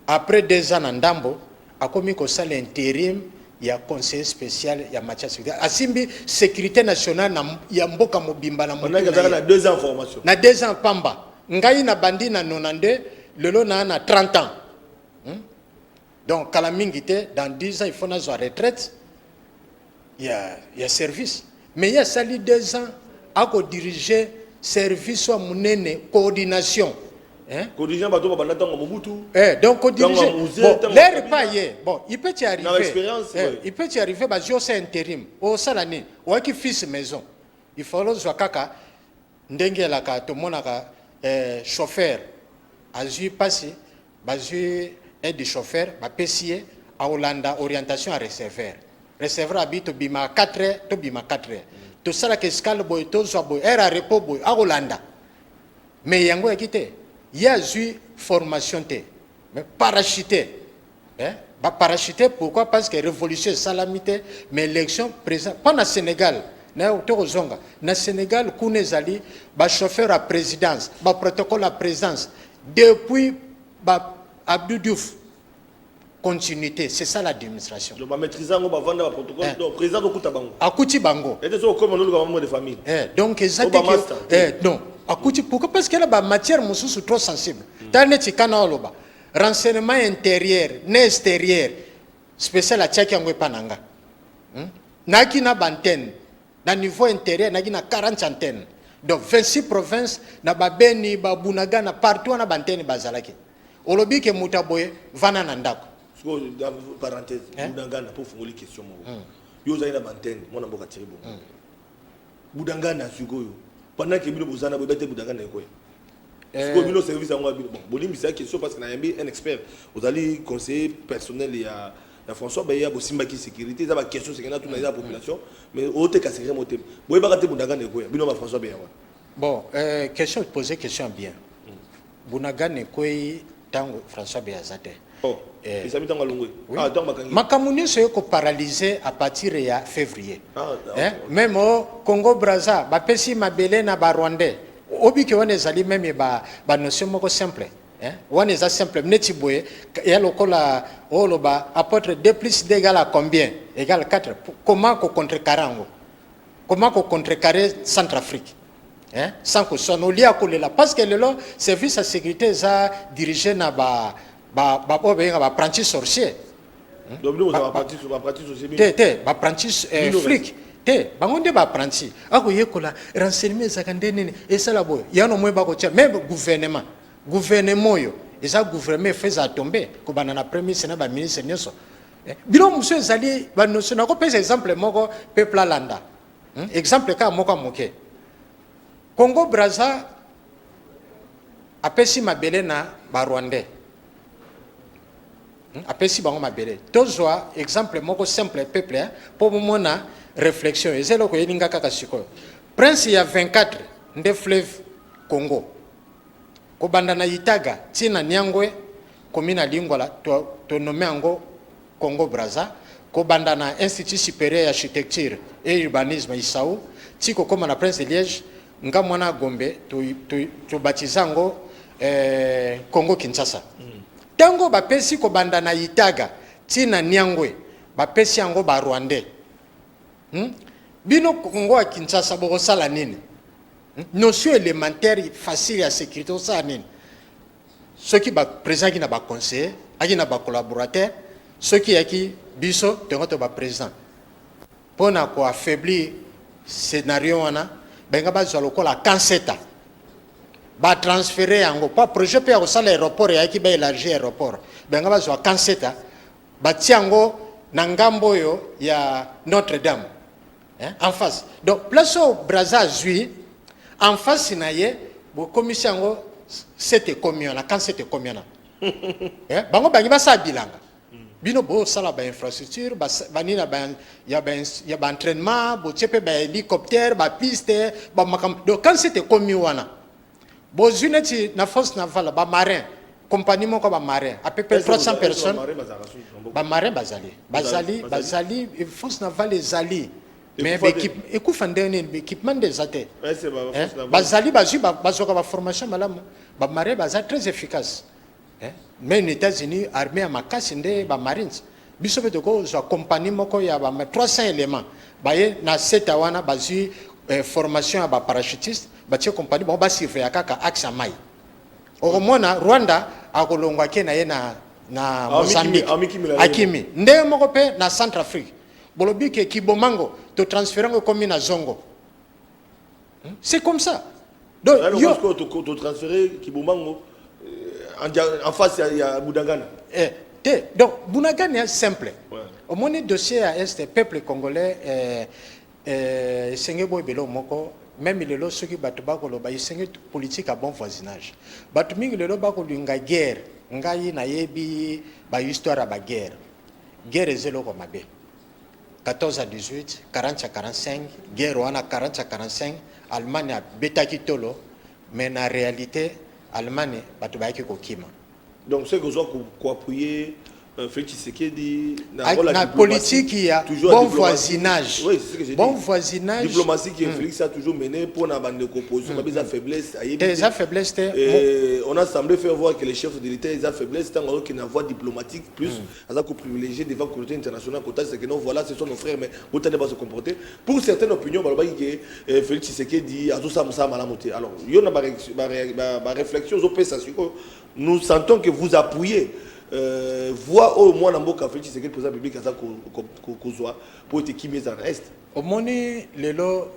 Après 2 ans na ndambo, akomi kosala intérim. Ya conseiller spécial ya matière sécurité, asimbi sécurité nationale na, ya mboka mobimba na motu Pendant na que ye. na 2 ans formation. Na 2 ans pamba. Ngai na bandi na 92, lelo na 30 ans. Donc kala mingi te, dans 10 ans il faut nazwa retraite ya service. Mais ye asali 2 ans, akodirige service wa monene, coordination, hein? Coordination bato babanda ntango Mobutu. Eh, donc Ntango diriger. Mzee, Bon, ntango l'air Kabila. pas ye. Bon, il peut y arriver. Na expérience, Eh, ouais. il peut y arriver, bazwi osa intérim. Osala nini? Oyaki fils maison. Il faut ozwa kaka ndenge elaka, tomonaka chauffeur azwi mpasi, bazwi aide chauffeur, bapesi ye, akolanda orientation ya receveur. Receveur abi tobima 4 heures, tobima 4 heures. Tosalaka escale boye, tozwa boye, heure ya repos boye, akolanda. Mais yango yaki te, ye azwi formation te, mais parachuté, hein? Baparachuté pourquoi? Parce que révolution esalami te, mais élection président mpo na Sénégal na tokozonga na Sénégal kuna, ezali bachauffeur ya présidence, baprotocole ya présidence depuis ba Abdou Diouf, continuité, c'est ça l'administration. Donc bamaîtrise yango, bavanda baprotocole. Eh. Donc président tokuta bango. Akuti bango. Ete soki okoma, noluka bamembre de famille. Eh, donc eza O te ke- bamaster. Eh, non, akuti pourquoi? Parce que na bamatière mosusu trop sensible, tala neti kana oloba renseignement intérieur na extérieur spécial, atiaki yango epa na nga. Nayaki na baantenne na niveau intérieur, nayaki na 40 antenne, donc 26 provinces, na babeni, babunagana, partout wana baantenne bazalaki. Olobi ke moto aboye vanda na ndako. Sikoyo, parenthèse. Eh? Budangana, mpo ofungoli question moko, yo ozali na baantenne, mwana mboka Thierry Bongo. Budangana sikoyo, pendant ke bino boza na boyeba te Budangana ekoya, sikoyo bino service yango ya bino. Bon, bolimbisa question parce que nayambi un expert, ozali conseiller personnel ya François Beya, bosimbaki sécurité. Eza baquestion sekenda tuna eza ya population, mais oteka secret motema, boyebaka te Bunagana ekoya, bino ba François Beya wana? Bon, question posée, question bien. Bunagana ekwei ntango François Beya aza te. Oh. Eh. Esami ntango alongwe? Oui. Ah, ntango bakangi. Makambo nyonso ekoparalyse à partir ya février. Ah, Eh, ok. même au Congo Braza, bapesi mabele na barwandais, obiki wana ezali même banotion moko simple, hein? Wana eza simple neti boye ya lokola oloba apôtre 2 plus 2 égale à combien? Égale 4. Comment kocontrecarrer yango? Comment kocontrecarrer Centrafrique, hein? Sans koswana, olia kolela, parce que lelo service ya sécurité eza dirigé na ba ba oyo benga baapprenti sorcier. Donc bino bozala baapprenti sorcier bino? Te te, baapprenti Bino. flic te, bango nde baapprenti akoyekola renseignement ezalaka nde nini, esala boye yano moye bakotia. Même gouvernement oyo eza gouvernement efo ezala tombe, kobanda na premier ministre na baministre nyonso. Eh, biloko mosusu ezali banotion. Nakopesa exemple moko, peuple alanda. Exemple kaka moko ya moke. Congo Braza apesi mabele na barwandais. Apesi bango mabele. Tozwa exemple moko simple, peuple, hein, mpo bomona réflexion eza eloko eyelinga kaka sikoyo. Prince ya 24 nde fleuve Congo, kobanda na Itaga ntina Niangwe, komi na Lingwala, tonome yango Congo Braza. Kobanda na Institut supérieur ya architecture et urbanisme, ISAU, ti kokóma na Prince de Liège, nga mwana Gombe, tobatiza yango Congo Kinshasa. Ntango bapesi kobanda na Itaga ntina Niangwe, bapesi yango barwandais. Bino Congo ya Kinshasa bokosala nini? Notion élémentaire facile ya sécurité, osala nini soki baprésident aki na baconseiller, aki na bacollaborateur? Soki eyaki biso tongo to baprésident mpo na koaffaiblir scénario wana, benga bazwa lokola kanseta, batransfere yango mpo projet mpe ya kosala aéroport eyaki, baélargir aéroport, benga bazwa kanseta, batia yango na ngambo oyo ya Notre Dame, hein, en face. Donc place oyo Braza azwi en face na ye, bokomisi yango sete ekomi wana, kan sete ekomi wana. Eh, bango bangi basala bilanga, bino bosala bainfrastructure banini ya baentraînement, botie mpe bahélicoptère, bapiste, bamakambo. Donc kan sete ekomi wana, bozwi neti na force navale, bamarin, compagnie moko bamarin, à peu près 300 personnes. Bamarin bazali, bazali, bazali, force navale ezali, mais ekufa ndenge nini? Équipement nde eza te. Bazali, bazwi, bazwaka baformation malamu, bamarin baza très efficace. Même na États-Unis, armée ya makasi nde bamarines. Biso mpe tokozwa compagnie moko ya ba 300 éléments, baye na seta wana, bazwi formation ya baparachutiste, batie compagnie bango, basurveilla kaka axe ya mai. Okomona Rwanda akolongwa ke na ye na Ah, Mozambique. Amikimela ye. Akimi ndenge moko mpe na Centrafrique. Bolobi ke Kibomango totransfere yango, ekomi na Zongo. C'est comme ça. Donc Alors, yo parce que tu transféré Kibomango en face ya Bunagana. Te, donc Bunagana ya simple. Omoni, dossier ya Est, peuple congolais, esenge boye ebele moko. Même lelo, soki bato bakoloba, esenge politique ya bon voisinage. Bato mingi lelo bakolinga guerre. Ngai nayebi bahistoire ya baguerre. Guerre eza eloko mabe. 14 à 18, 40 à 45, guerre wana 40 à 45, Allemagne abetaki tolo, mais na réalité Allemagne, bato bayaki kokima. Donc c'est que vous appuyer Félix Tshisekedi na, rôle ya na diplomatie, politique ya toujours la bon diplomatie. voisinage. Oui, c'est ce que j'ai Bon dit. voisinage. Diplomatie que Félix a toujours mené pour la bande de opposition, mm. faiblesse. Te, eza faiblesse te. Et on a semblé faire voir que les chefs de l'État, ils ont faiblesse, tant qu'il y a une voie diplomatique, plus, mm. privilégié devant la communauté internationale, c'est que non, voilà, ce sont nos frères, mais autant ne pas se comporter. Pour certaines opinions, bah, bah, que Félix Tshisekedi, azo sa musa malamu te. Alors, il y a une réflexion, nous sentons que vous appuyez voix oyo mwana mboka Félix Tshisekedi, président public, aza kozwa po ete kimia eza na Est. Omoni lelo,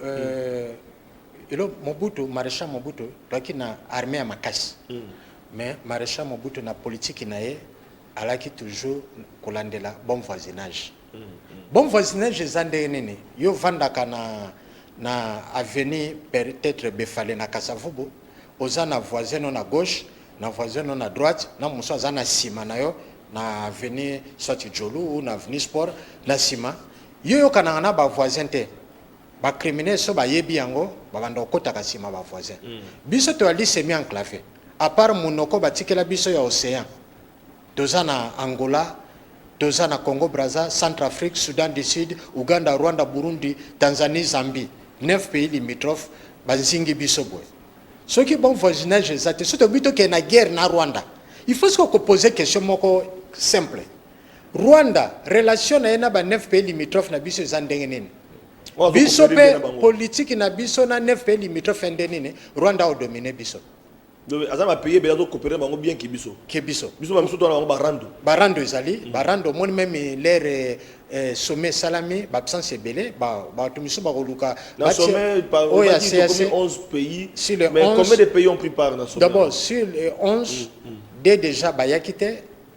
elo Mobutu, maréchal Mobutu, toaki na armée ya makasi, mais maréchal Mobutu, na politique na ye, alaki toujours kolandela bon voisinage. Bon voisinage eza ndenge nini? Yo vandaka na avenue peut-être Befale na Kasavubu, oza na voisin no na gauche, na voisin no na droite, na mosusu aza na nsima na yo na avenue soit Jolu ou na avenue Sport na nsima. Yo yokanaka na bavoisin te. Bacriminel so bayebi yango, babanda kokɔtaka nsima bavoisin. Biso toyali semi enclavé. À part monoko batikela biso ya océan, toza na Angola, toza na Congo Braza, Centrafrique, Soudan du Sud, Uganda, Rwanda, Burundi, Tanzanie, Zambie, neuf pays limitrophes banzingi biso boye. Soki bon voisinage eza te, soki tobi tokende na guerre na Rwanda, il faut soki okopose question moko simple: Rwanda, relation na ye na ba neuf pays limitrophes na biso eza ndenge nini? Biso mpe politike na biso na neuf pays limitrophes nde nini? Rwanda odomine biso. Aza bapays ebele azocoopérer bango bien ke biso. Ke biso. Biso bamisu twana bango barando. Barando ezali barando. Omoni, même l'heure sommet esalami, baabsence ebele, bato misusu bakoluka. Na sommet oyo ya CAC, 11 pays. Sur les Mais 11, combien de pays ont pris part na sommet? D'abord, sur les 11, deux déjà bayaki te.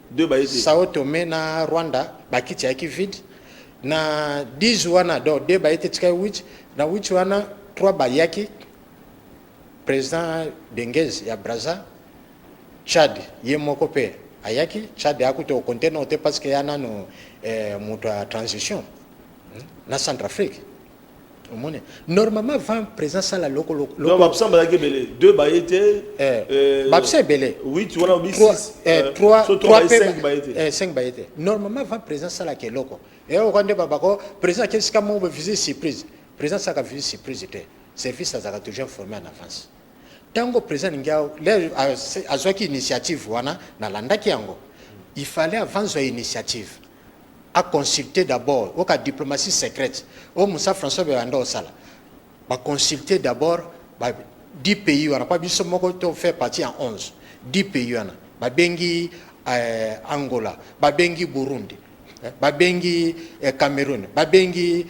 Deux baye te. Sao Tome na Rwanda, bakiti ayaki vide. Na 10 wana, donc deux baye te, tikali 8. Na 8 wana, 3 bayaki: président Dengez ya Braza, Tchad ye moko mpe ayaki. Tchad akuti okonte no te parce que ya nano moto ya transition, Na Centrafrique. Omoni, normalement avant président sala loko Donc baabsent bazalaki ebele, deux baye te. Baabsent ebele. 8 wana obi 6. 3. 3, 5 baye te. 5 baye te. Normalement avant président asalaka eloko, eyoka nde babako président ake esika moko, visite surprise. Président asalaka visite surprise te. Service azalaka toujours informé en avance. Ntango président alingi azwaki initiative wana, nalandaki yango. Il fallait avant zwa initiative, aconsulter d'abord. Oka diplomatie secrète oyo Moussa François Beyanda osala, baconsulter d'abord ba 10 pays wana, po biso moko to fait partie en 11. 10 pays wana, babengi Angola, babengi Burundi, babengi Cameroun, babengi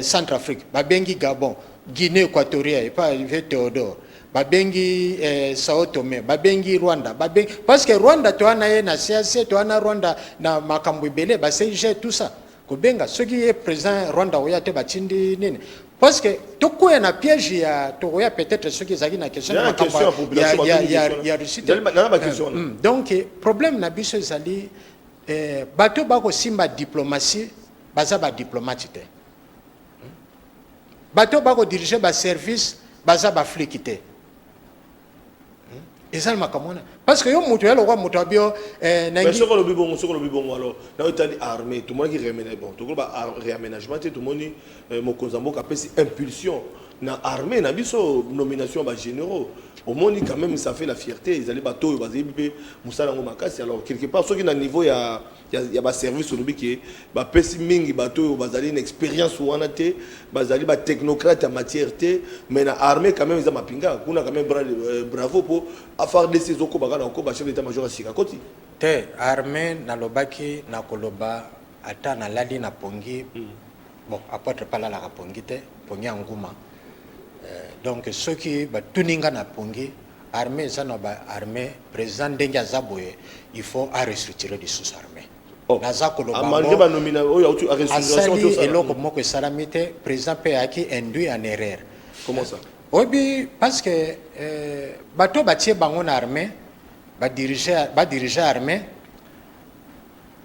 Centrafrique, babengi Gabon, Guinée équatoriale epa Théodore, babengi Sao Tome, babengi Rwanda, babengi, parce que Rwanda toa na ye na CAC, toa na Rwanda na makambo ebele, ba CIG, tout ça. Kobenga soki ye président Rwanda oya te, batindi nini? Parce que tokoya na piège ya tokoya peut-être soki ezalaki na question ya Russie. Donc problème na biso ezali bato bakosimba diplomatie baza badiplomate te, bato bakodirige baservice baza bafliki te. Eza makambo wana, parce que yo moto ya lokwa moto abio. Soki olobi bongo, soki olobi bongo, alors na etali armée, tomonaki bon, tokoloba réaménagement te. Tomoni mokonzi ya mboka apesi impulsion. Na armée na biso, nomination ya bagénéraux, omoni, quand même ça fait la fierté. Ezali bato oyo bazebi mpe mosala yango makasi. Alors quelque part, soki na niveau ya baservice, olobi ke bapesi mingi bato oyo bazali na expérience wana te, bazali batechnocrate ya matière te, mais na armée quand même eza mapinga kuna. Quand même bravo mpo FARDC ezokoba kaka na kokoba, chef d'état major ya sika koti. Te, armée, nalobaki, nakoloba ata nalali na pongi. Bon, apôtre mpe alalaka pongi te, pongi ya nguma. Donc soki batuni nga na pongi, armée eza na baarmée, président ndenge aza boye, il faut arestructure lisusu armée. Oh, naza koloba malgré ngo, banomina oyo auti restructuration. Asali eloko moko esalami te. Président mpe ayaki induit en erreur. Comment ça? Oyebi, parce que bato batie bango na armée, badirige armée,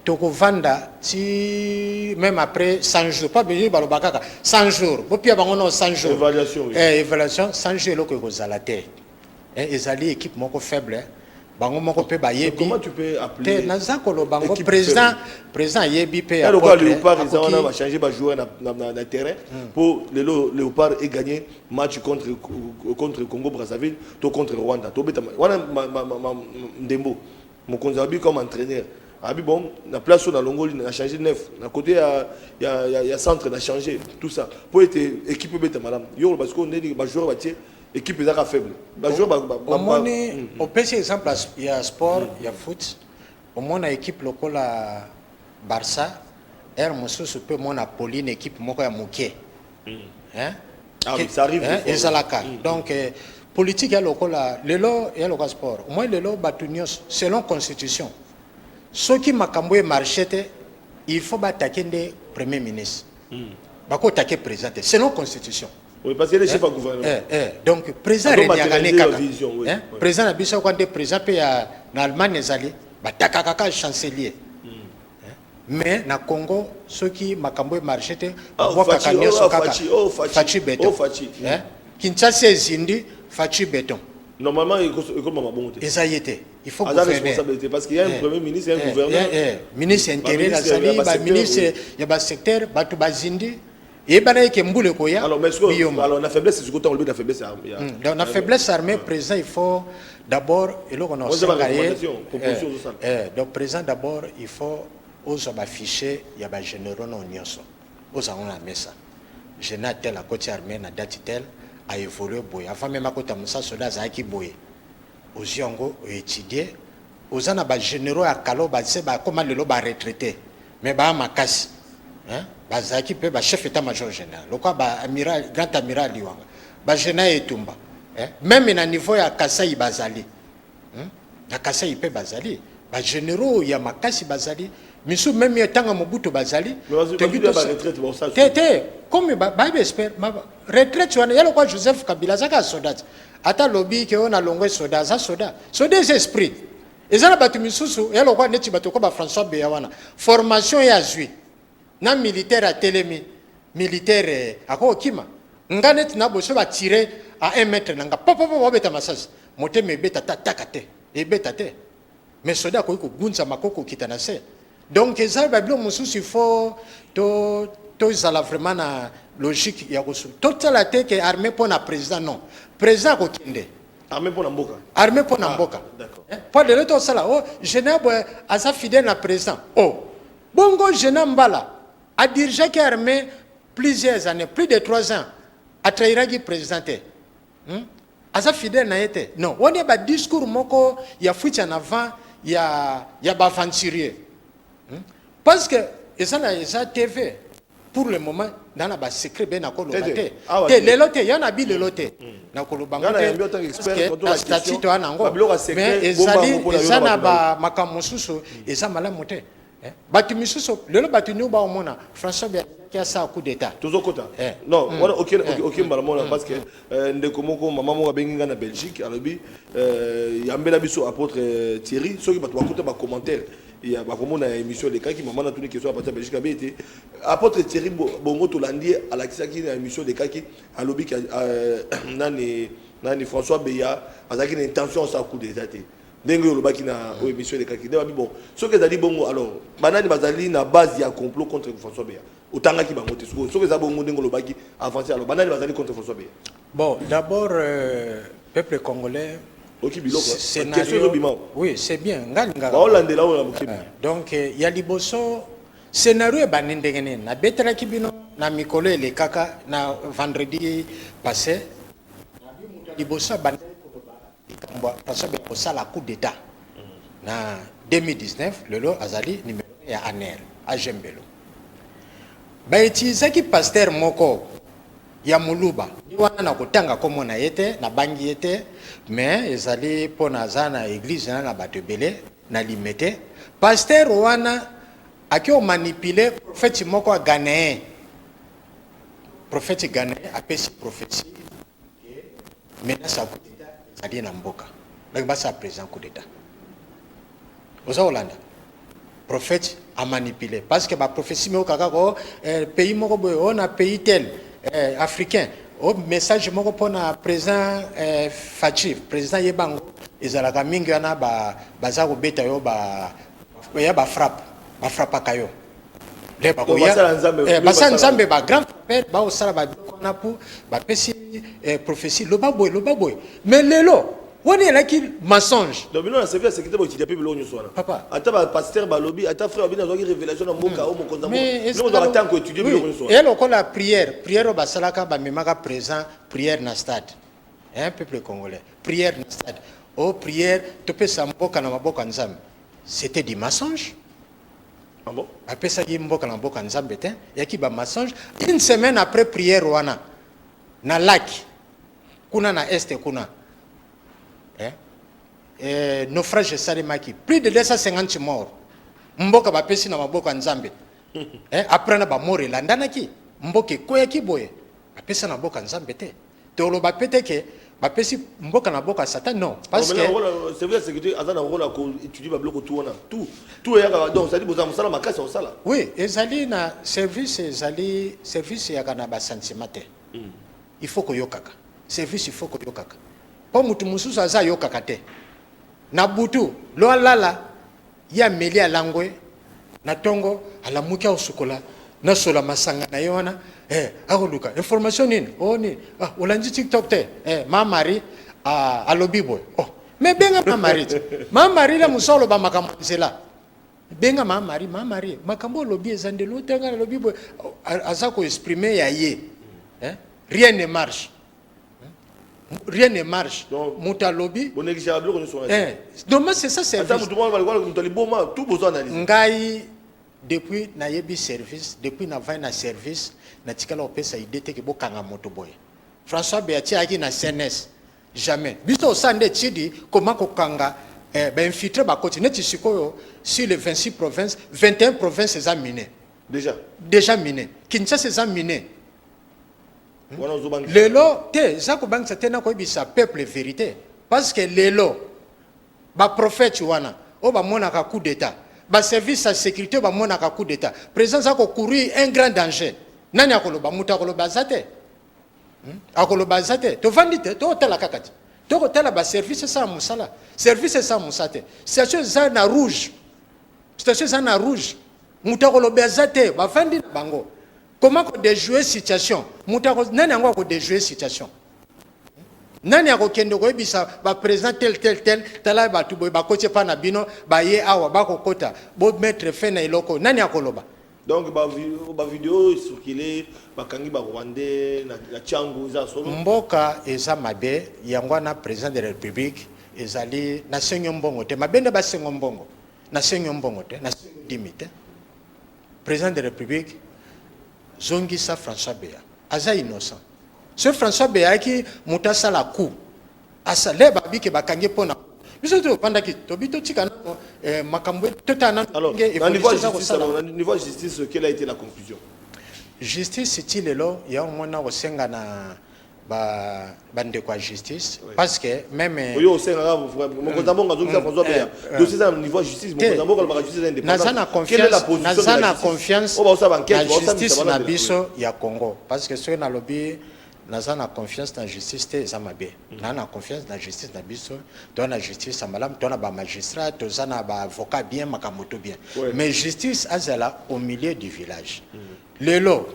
tokovanda ti même après 100 jours, pas besoin baloba kaka 100 jours, bopia bango no 100 jours. Évaluation, oui. Évaluation 100 jours, eloko ekozala te. Ezali équipe moko faible, bango moko mpe bayebi. Comment tu peux appeler Te, naza koloba ngo équipe président faible? Président ayebi mpe. Ya lokola apôtre, Léopard eza wana, bachange bajoueur na terrain mpo lelo Léopard egagné match contre Congo Brazzaville to contre Rwanda, tobeta wana ndembo. Mokonzi abi comme entraîneur abi bon, na place oyo nalongoli, na changé neuf na côté ya centre, na changé tout ça mpo ete équipe ebeta malamu. Yo koloba sikoyo ndeni bajoueur batie, équipe ezaka faible, bajoueur Omoni, opesi exemple ya sport, ya foot. Omona équipe lokola Barça, aire mosusu mpe omona Pauline, équipe moko ya moke. Hein? Ah oui, ça arrive Hein, des fois, oui. Ezalaka. Donc politique ya lokola lelo, ya lokola sport. Omoi lelo bato nyonso, selon constitution, soki makambo emarche te, il faut batake nde premier ministre, bakotake président te, selon constitution. Oui, parce qu'il est chef à gouvernement. Donc président Azo reniaka ne matérialiser kaka. la vision, oui, Hein? oui. Président na biso kwa nde président mpe ya na Allemagne ezali batakaka kaka chancelier. Hein? Mais na Congo, soki makambo emarche te, Ah, babwakaka Fatshi, nyonso oh, kaka Fatshi, oh, Fatshi, Fatshi béton. Oh, Fatshi. Hein? Kinshasa ezindi, Fatshi béton. Normalement, il faut bon te. Eza ye te, il faut Aza gouverner. Responsabilité parce qu'il y a un premier ministre, il y a un gouverneur. Ministre intérieur Ba ministre azali ya ba baministre secteur, ya basecteur, bato bazindi, eyebana eke mbula ekoya. Alors, mais biyoma. alors la faiblesse, c'est ce qu'on la faiblesse armée. Donc na faiblesse armée, président, il faut d'abord eloko na Moi, c'est ma osenga ye recommandation, proposition ozosala. Donc président, d'abord il faut ozwa bafichier ya bagénéraux no nyonso, ozango na mesa. Général tel akoti armée na date tel, aévolue boye, avant même akota mosala soda azalaki boye. Ozwi yango, oétudie. Oza na bagénéraux ya kala base bakóma lelo baretraité, mais baa makasi, hein? Bazalaki mpe bachef état major général lokola baamiral, grand amiral Liwanga, bagénéral Etumba, hein? Même na niveau ya Kasai bazali, Na Kasai mpe bazali bagénéraux ya makasi, bazali misu même ntango Mobutu bazali. Mais Toyebi bazwi ba retraite, basala te te, comme bayebi espère retraite wana ya lokwa Joseph Kabila azaka soda te. Ata alobi ke oyo nalongwe soda, aza soda. Soda eza esprit. Eza na bato misusu ya lokwa neti bato ko ba François Beya wana, formation ye azwi na militaire, atelemi militaire, akokokima nga neti na boso batire à 1 mètre na nga, popopo, babeta masasi, motema ebeta ta taka te, ebeta te. Mais soda akoki kogunzama, akoki kokita na se. Donc eza babiloko mosusu, il faut to tozala vraiment na logique ya kosu totala te ke armée mpo na président. Non, président akokende. Armée mpo na mboka. Armée mpo na Ah, mboka. d'accord. Mpo lelo tosala o général boye aza fidèle na président. O bongo général Mbala adirigeaki armée plusieurs années, plus de 3 ans, atrahiraki président te, Aza fidèle na ye te. Non, wana badiscours moko ya fuite en avant ya baaventurier, Parce que eza na eza TV pour le moment, na na basecret be nakoloba Te, te. te. Awa Te. te. Lelo te, ya na bi lelo te nakoloba Nga ngo na te, yambi en tant qu'expert, parce que quand on na la statut question, toya nango. babiloko ya secret, Mais bomba ezali yango mpona yo eza na na bato na yo. bamakambo mosusu eza malamu te. Bato misusu lelo, bato nio baomona François Beya asala coup d'état. Tozokota. Non, wana oke mbala mona, parce que ndeko moko, mama moko abengi ngai na Belgique, alobi yambela biso apôtre Thierry. Soki bato bakota bacommentaire ya bakomona ya émission elekaki, mama natuni question apartir ya Belgique, abe ete apôtre Thierry bongo tolandi ye, alakisaki na émission elekaki, alobi ke nani François Beya azalaki na intention asala coup d'état te, ndenge oyo olobaki na oyo émission elekaki. Nde babi bon, soki ezali bongo, alors banani bazali na base ya complot contre François Beya? Otangaki bango te. Soki soki eza bongo ndenge olobaki avancé, alors banani bazali contre François Beya? Bon, d'abord, peuple congolais, oki biloko scénario question ezobima. Oui, c'est bien, nga lingaka. Baolandela oyo na mokebi. Donc ya liboso, scénario ebandi ndenge nini? Nabetelaki bino na mikolo elekaka, na vendredi passé, liboso abandaki koloba likambo ya François Beya kosala coup d'état na 2019. Lelo azali numéro ya ANR agembelo. Bautilisaki pasteur moko ya moluba ni wana, na kotanga kombo na ye te, nabangi ye te, mais ezali mpona aza na église na bato ebele na Limete. Pasteur wana aki omanipuler prophète moko ya ghanéen. Prophète ghanéen apesi prophétie, menace ya coup d'état ezali na mboka, donc basala président coup d'état. Oza kolanda, prophète amanipuler parce que baprophétie moko kaka ko pays moko boye, oyo na pays tel africain, o message moko mpona président Fatshi, président yebango ezalaka mingi wana. Baza kobeta yo ya bafrappe, bafrappaka yo. Le bakoya basala Nzambe, basala basala Nzambe, bagrand frère baosala babiloko wana mpo bapesi prophétie, loba boye, loba boye. Mais lelo wana elaki mensonge. Donc bino na service ya sécurité boétudia mpe biloko nyonso wana? Papa. Ata bapasteur balobi, ata frère babino azwaki révélation na mboka oyo, mokonzi ya mboka, Mais bino bozwaka ntango koétudier biloko nyonso wana? E lokola prière, prière oyo basalaka, bamemaka présent prière na stade, hein, peuple congolais, prière na stade o prière topesa mboka na maboko ya Nzambe, c'était du mensonge. Ah bon? Bapesaki mboka na maboko ya Nzambe te, eyaki bamensonge. Une semaine après prière wana, na laki kuna na Est kuna, eh? Naufrage esalemaki, plus de 250 morts. Mboka bapesi na maboko ya Nzambe, après na bamort elandanaki, mboka ekweyaki boye. Bapesa na mboka Nzambe te. Toloba pe te ke bapesi mboka na mboka ya Satan, non, parce que Service ya sécurité aza na rôle ya koétudier babiloko tout wana, tout tout eyaka. Donc c'est-à-dire bozala mosala makasi ya kosala. Oui, ezali na service, ezali service eyaka na basentiment te. Il faut koyokaka service, il faut koyokaka, mpo motu mosusu aza ayokaka te. Na butu lo alala, ye ameli, alangwe, na ntongo alamuki, akosukola, nasola masanga na ye wana, akoluka information nini o nini. Ah, olandi TikTok te, ma Marie, ah, alobi boye. Oh, mais benga ma Marie te. Ma Marie la mosu aloba makambo ya nzela. Benga ma Marie, ma Marie, makambo olobi eza ndelo otenga, alobi boye. Oh, aza koexprimer ya ye, eh? Rien ne marche, rien ne marche. Donc, moto alobi bonégligeaka biloko nyonso wana te. Non, mais c'est ça ata service. Motu moko balikola moto aliboma, tout bozo analyse. Ngai depuis nayebi service, depuis navai na service, natikala kopesa idée te ke bokanga moto boye. François Beya atiaki na CNS, jamais. Biso osala nde etidi koma kokanga bainfiltré bakoti neti sikoyo. Sur les 26 provinces, 21 provinces eza miné. Déjà? Déjà miné. Kinshasa eza miné. Wana ozobangisa? Lelo te, eza kobangisa te, na koyebisa peuple vérité, parce que lelo baprophète wana oyo bamonaka coup d'état, baservice ya sécurité oyo bamonaka coup d'état, président aza kocourir un grand danger. Nani akoloba? Moto akoloba aza te. Akoloba aza te. Tovandi te, tokotala kaka te, tokotala baservice esala mosala. Service esala mosala te, situation eza na rouge, situation eza na rouge. Moto akoloba aza te, bavandi na bango. Comment kodéjouer situation? Moto nani yango akodéjouer situation? Nani akokende koyebisa baprésident tel tel tel, tala bato boye bakoti epa na bino, baye awa, bakokota, bomettre fin na eloko? Nani akoloba? Donc bavideo circule, bakangi barwandais na Tshangu, eza solo? Mboka eza mabe. Yango wana président de la République ezali nasengi yo mbongo te, mabe nde basengo mbongo. Nasengi yo mbongo te, nasengi yo dimi te. Président de la République, zongisa François Beya, aza innocent. So François Beya ayaki moto asala coup, asale babike, bakangi mpo na biso tovandaki, tobi totika nano makambo, totala nano. Alors, na niveau ya justice, alors, na niveau ya justice, quelle a été la conclusion? Justice ti lelo yango mona kosenga na bandeko ya justice, parce que même Oyo osengaka, mokonzi ya mboka azongisa François Beya, dossier eza na niveau ya justice. Mokonzi ya mboka alobaka justice eza indépendante. Naza na confiance, naza na confiance na justice na biso ya Congo, parce que soki nalobi naza na confiance na justice te, eza mabe. Naza na confiance na justice na biso. Toza na justice ya malamu, toza na bamagistrat, toza na baavocat bien, makambo to bien. Mais justice azala au milieu du village. Lelo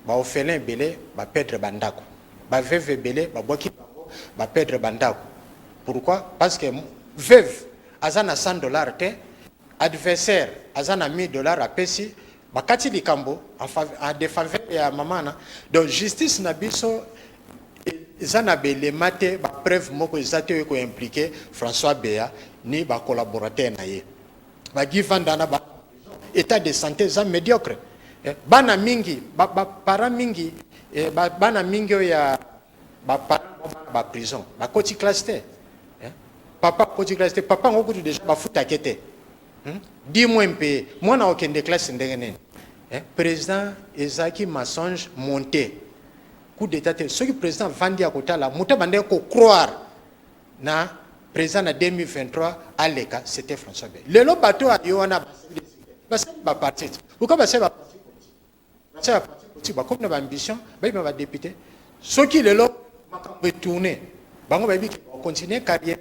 ba orphelins ebele ba perdre ba ndako, ba veuves ebele babwaki bango ba perdre ba ndako. Pourquoi? Parce que veuve aza na 100 dollars te, adversaire aza na 1000 dollars apesi, bakati likambo en defaveur ya mama na. Donc justice na biso eza na belema te, ba preuve moko eza te oyo koimpliquer François Beya ni ba collaborateur na ye. Ba Guy Vanda na ba état de santé eza médiocre. Bana mingi, ba parents mingi, bana mingi oyo ya ba parents ba prison, bakoti classe te. Papa akoti classe te, papa yango kutu déjà bafutake te. 10 mois mpe mwana okende classe ndenge nini? Président, ezalaki mensonge monté, coup d'état te. Soki président avandi ya kotala moto abandaki kocroire na président na 2023 aleka, c'était François Beya. Lelo bato ayo wana basali baparti te. Pourquoi basali baparti politique? Basali baparti politique, bakomi na baambition, bayebi na badéputé. Soki lelo makambo etourne, bango bayebi ke bacontinue carrière.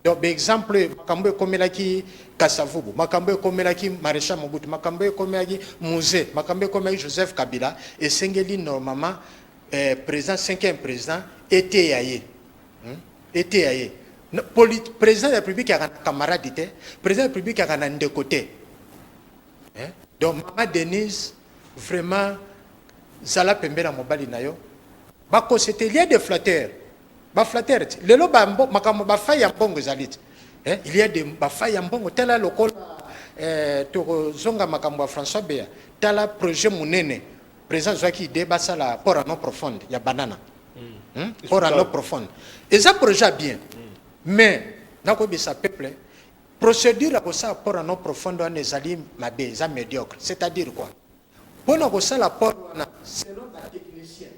Donc baexemple, makambo ekomelaki Kasavubu, makambo ekomelaki Maréchal Mobutu, makambo ekomelaki Mzee, makambo ekomelaki Joseph Kabila, esengeli normalement président, cinquième président, eteya ye, Eteya ye. Président de la République yaka na camarade te, président de la République yaka na ndeko te. Donc mama Denise, vraiment zala pembe na mobali na yo. Bakosa te, il y a des flatteurs, baflatteur te. Lelo makambo bafai ya mbongo ezali te. Il y a des bafai ya mbongo. Tala lokola tokozonga makambo ya François Beya. Tala projet monene président azwaki, idée basala port en eau profonde ya Banana. Port en eau profonde eza projet ya bien, mais nakoyebisa peuple, procédure ya kosala port en eau profonde wana ezali mabe, eza médiocre. C'est-à-dire quoi? Mpona kosala port wana, selon batechnicien,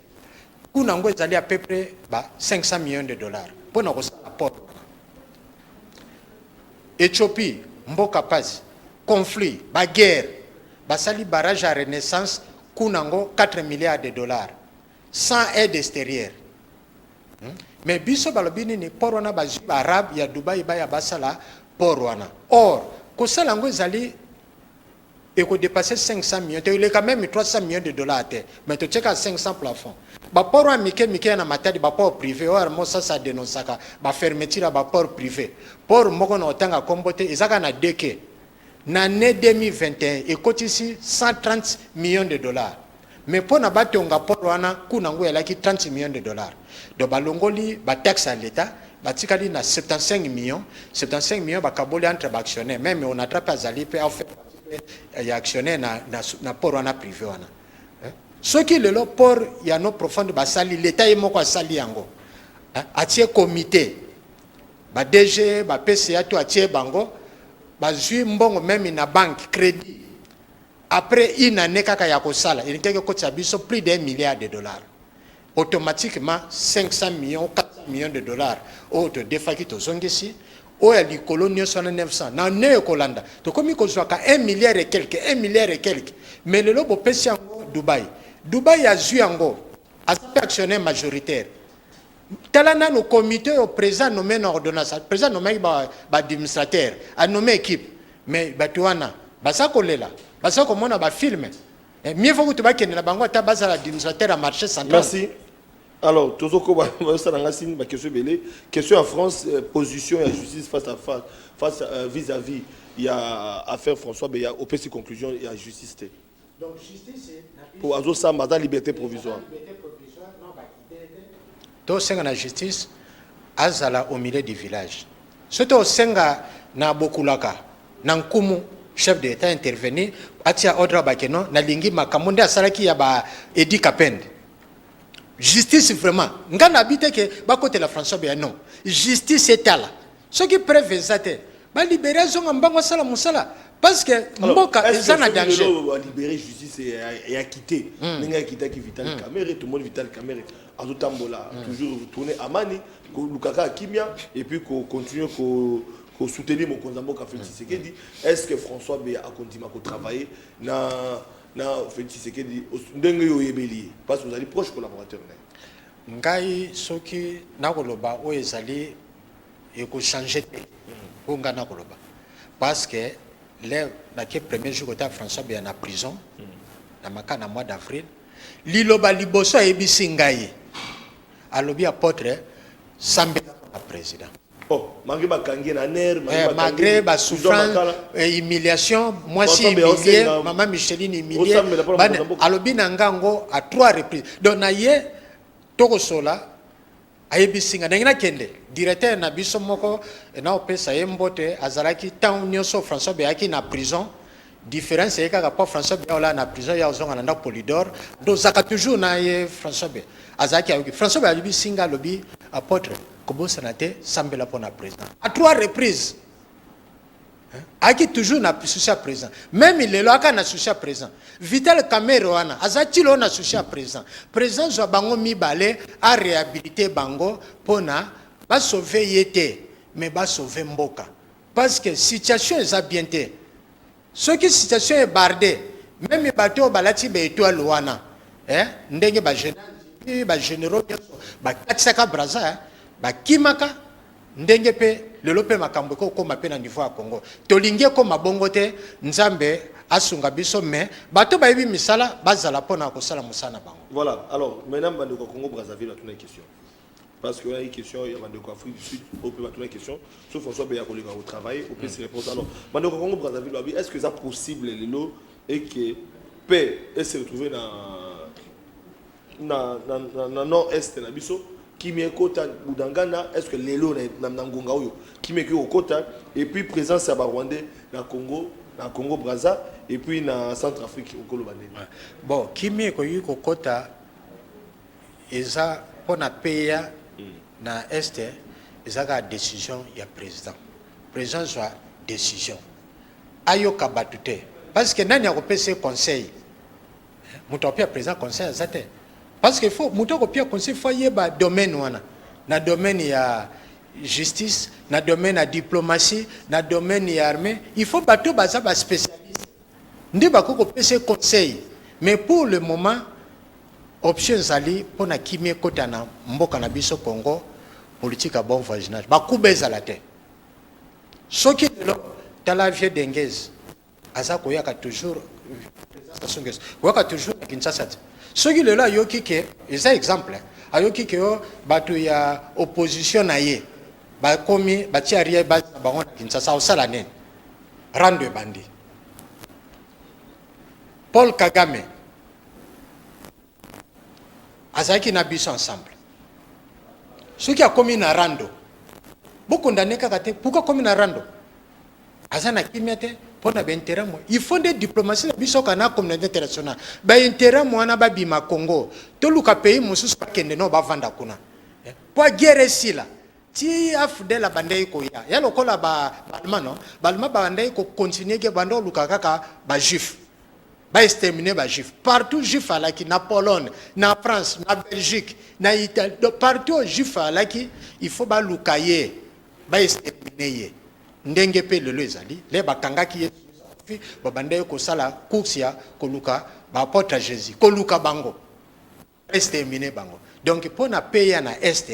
kuna yango ezali à peu près ba 500 millions de dollars mpona kosala port wana. Éthiopie, mboka pasi, conflit, baguerre, basali barrage ya Renaissance, kuna yango 4 milliards de dollars sans aide extérieure. Mais biso balobi nini? Port wana bazwi baarabe ya Dubai, baya basala port wana. Or kosala yango ezali ekodépasser 500 millions te, eleka même 300 millions de dollars te, mais totieka 500 plafond. Baport wana mike mike ya na Matadi, baport privé oyo mosasa adénonçaka, bafermeture ya baport privé. Port moko na otanga nkombo te, eza kaka na deke na année 2021 ekotisi 130 millions de dollars, mais mpo na batonga port wana, kuna yango ezalaki 30 millions de dollars. Donc balongoli bataxe ya l'État, batikali na 75 millions. 75 millions bakaboli entre baactionnaire. Même Onatra mpe azali mpe afaire ya actionnaire na port wana privé wana. Soki lelo port ya eau profonde basali, l'État ye moko asali yango, atie comité, ba DG, ba PCA to atie bango, bazwi mbongo même na banque, crédit, après une année kaka ya kosala, elingaki ekotisa biso plus d'un milliard de dollars. Automatiquement 500 millions, 400 millions de dollars oyo todefaki, tozongisi. Oyo ya likolo nyonso wana 900 na ne ekolanda, tokomi kozwaka 1 milliard et quelque, 1 milliard et quelque. Mais lelo bopesi yango Dubai. Dubai azwi yango, aza mpe actionnaire majoritaire. Tala nano comité oyo président nommé na ordonnance. Président nommaki baadministrateur, anommé équipe, mais bato wana baza kolela, baza komona bafilme. Mieux vaut kutu bakende na bango, ata bazala administrateur ya marché central. Merci. Alors tozokoba, bazosala nga signe, baquestion ebele. Question ya France, position ya justice face à face, face vis-à-vis ya affaire François Beya. Opesi conclusion ya justice te. Donc justice po azosamba, aza liberté provisoire. Tosenga na justice azala au milieu du village. Soki tosenga na bokulaka na nkumu chef de l'État intervenir, atia ordre bakeno nalingi makambo nde asalaki ya ba Eddy Kapend. Justice vraiment, nga nabi te ke bakotela François Beya, non. Justice etala, soki preuve eza te, balibere, azonga mbango, asala mosala, parce que mboka eza na danger. Balibere, justice eacquitter ndenge akitaki Vital Kamerhe. Tomoni Vital Kamerhe azotambola toujours tourner amani, kolukaka kimia et puis kocontinue kosoutenir mokonzi ya mboka Félix Tshisekedi. Est ce que François Beya akondima kotravailler na Félix Tshisekedi ndenge oyo oyebeli ye, parce que ozali proche collaborateur na ye? Ngai soki nakoloba, oyo ezali ekochange te mpo ngai nakoloba, parce que le nake premier jour kota François Beya na prison. Na Makala na mois d'avril. Liloba liboso ayebisi ngai, alobi: "Apôtre, sambela mpona président." Oh, malgré bakangi na ner. Malgré basouffrance, humiliation, mwasi humilie, mama Micheline humilie, alobi na ngango à trois reprises. Donc na ye tokosola, ayebisi nga ndenge nakende. Directeur na biso moko, na opesa ye mbote, azalaki ntango nyonso François Beyaki na prison. Différence eye kaka mpo François Beya olala na prison, ya ozonga na ndako Polidor, donc ozalaka toujours na ye. François Beya azalaki, ayoki François Beya, alobi singa, alobi: "Apôtre, kobosana te, sambela mpo na président." À trois reprises ayaki toujours na souci ya président. Même lelo aka na souci ya président. Vital Kamerhe wana aza tilo na souci ya président. Président zwa bango mibale, aréhabilité bango mpona basauve ye te, mais basauve mboka, parce que situation eza bien te. Soki situation ebarde, même bato oyo balati baétoile wana, ndenge bagénéraux nyonso bakatisaka Braza, bakimaka, ndenge mpe lelo mpe makambo ekokóma mpe na niveau ya Congo, tolingi ekóma bongo te. Nzambe asunga biso, mais bato bayebi misala bazala mpona kosala mosala na bango. Voilà. Alors maintenant, bandeko ya Congo Brazzaville batuna question, parce que une question ya bandeko Afrique du Sud oyo mpe batuna question. So François Beya kolinga kotravailler, opesi réponse. Alors bandeko Congo Brazzaville babi: est ce que eza possible lelo eke paix ese retrouver na nord est na biso, kimia ekota Budangana? Est ce que lelo na ngonga oyo kimia ekoki kokota? Et puis présence ya Barwandais na Congo Braza et puis na Centrafrique, okoloba ndeni? Bon, kimia ekoki kokota, eza mpona peya na Est, eza kaka décision ya président. Président zwa décision, ayoka bato te, parce que nani akopesa ye conseil? Moto akopia président conseil aza te, parce que faut moto akopia conseil, faut ayeba domaine wana, na domaine ya justice, na domaine ya diplomatie, na domaine ya armée. Il faut bato baza baspécialiste nde bakoki kopesa ye conseil. Mais pour le moment, option ezali mpona kimia ekota na mboka na biso Congo, politique ya bon voisinage, bakuba ezala te. Soki lelo tala vieux Dengez aza koyaka toujours, Sassou Nguesso koyaka toujours na Kinshasa te. Soki lelo ayoki ke, eza exemple, ayoki ke o bato ya opposition na ye bakomi batia rie base na bango na Kinshasa, osala nini? Rando ebandi. Paul Kagame azalaki na biso ensemble. Soki akomi na rando, bokondane kaka te. Pourquoi akomi na rando? Aza na kimia te mpo na baintérêt mo. Il faut nde diplomatie na biso kaka na communauté internationale, baintérêt mo wana babima Congo, toluka pays mosusu bakende no bavanda kuna mpo guerre esila. Ti AFDL abandaki koya, ya lokola Baallemand, no Baallemand babandaki kocontinue ke banda oluka kaka Bajuif, baextermine Bajuif partout. Juif alaki na Pologne, na France, na Belgique, na Italie, donc partout oyo juif alaki, il faut baluka ye, baextermine ye. Ndenge mpe lelo ezali le bakangaki ye, babandaki kosala course ya koluka baapôtre ya Jésus, koluka bango, extermine bango. Donc mpo na peya na Est,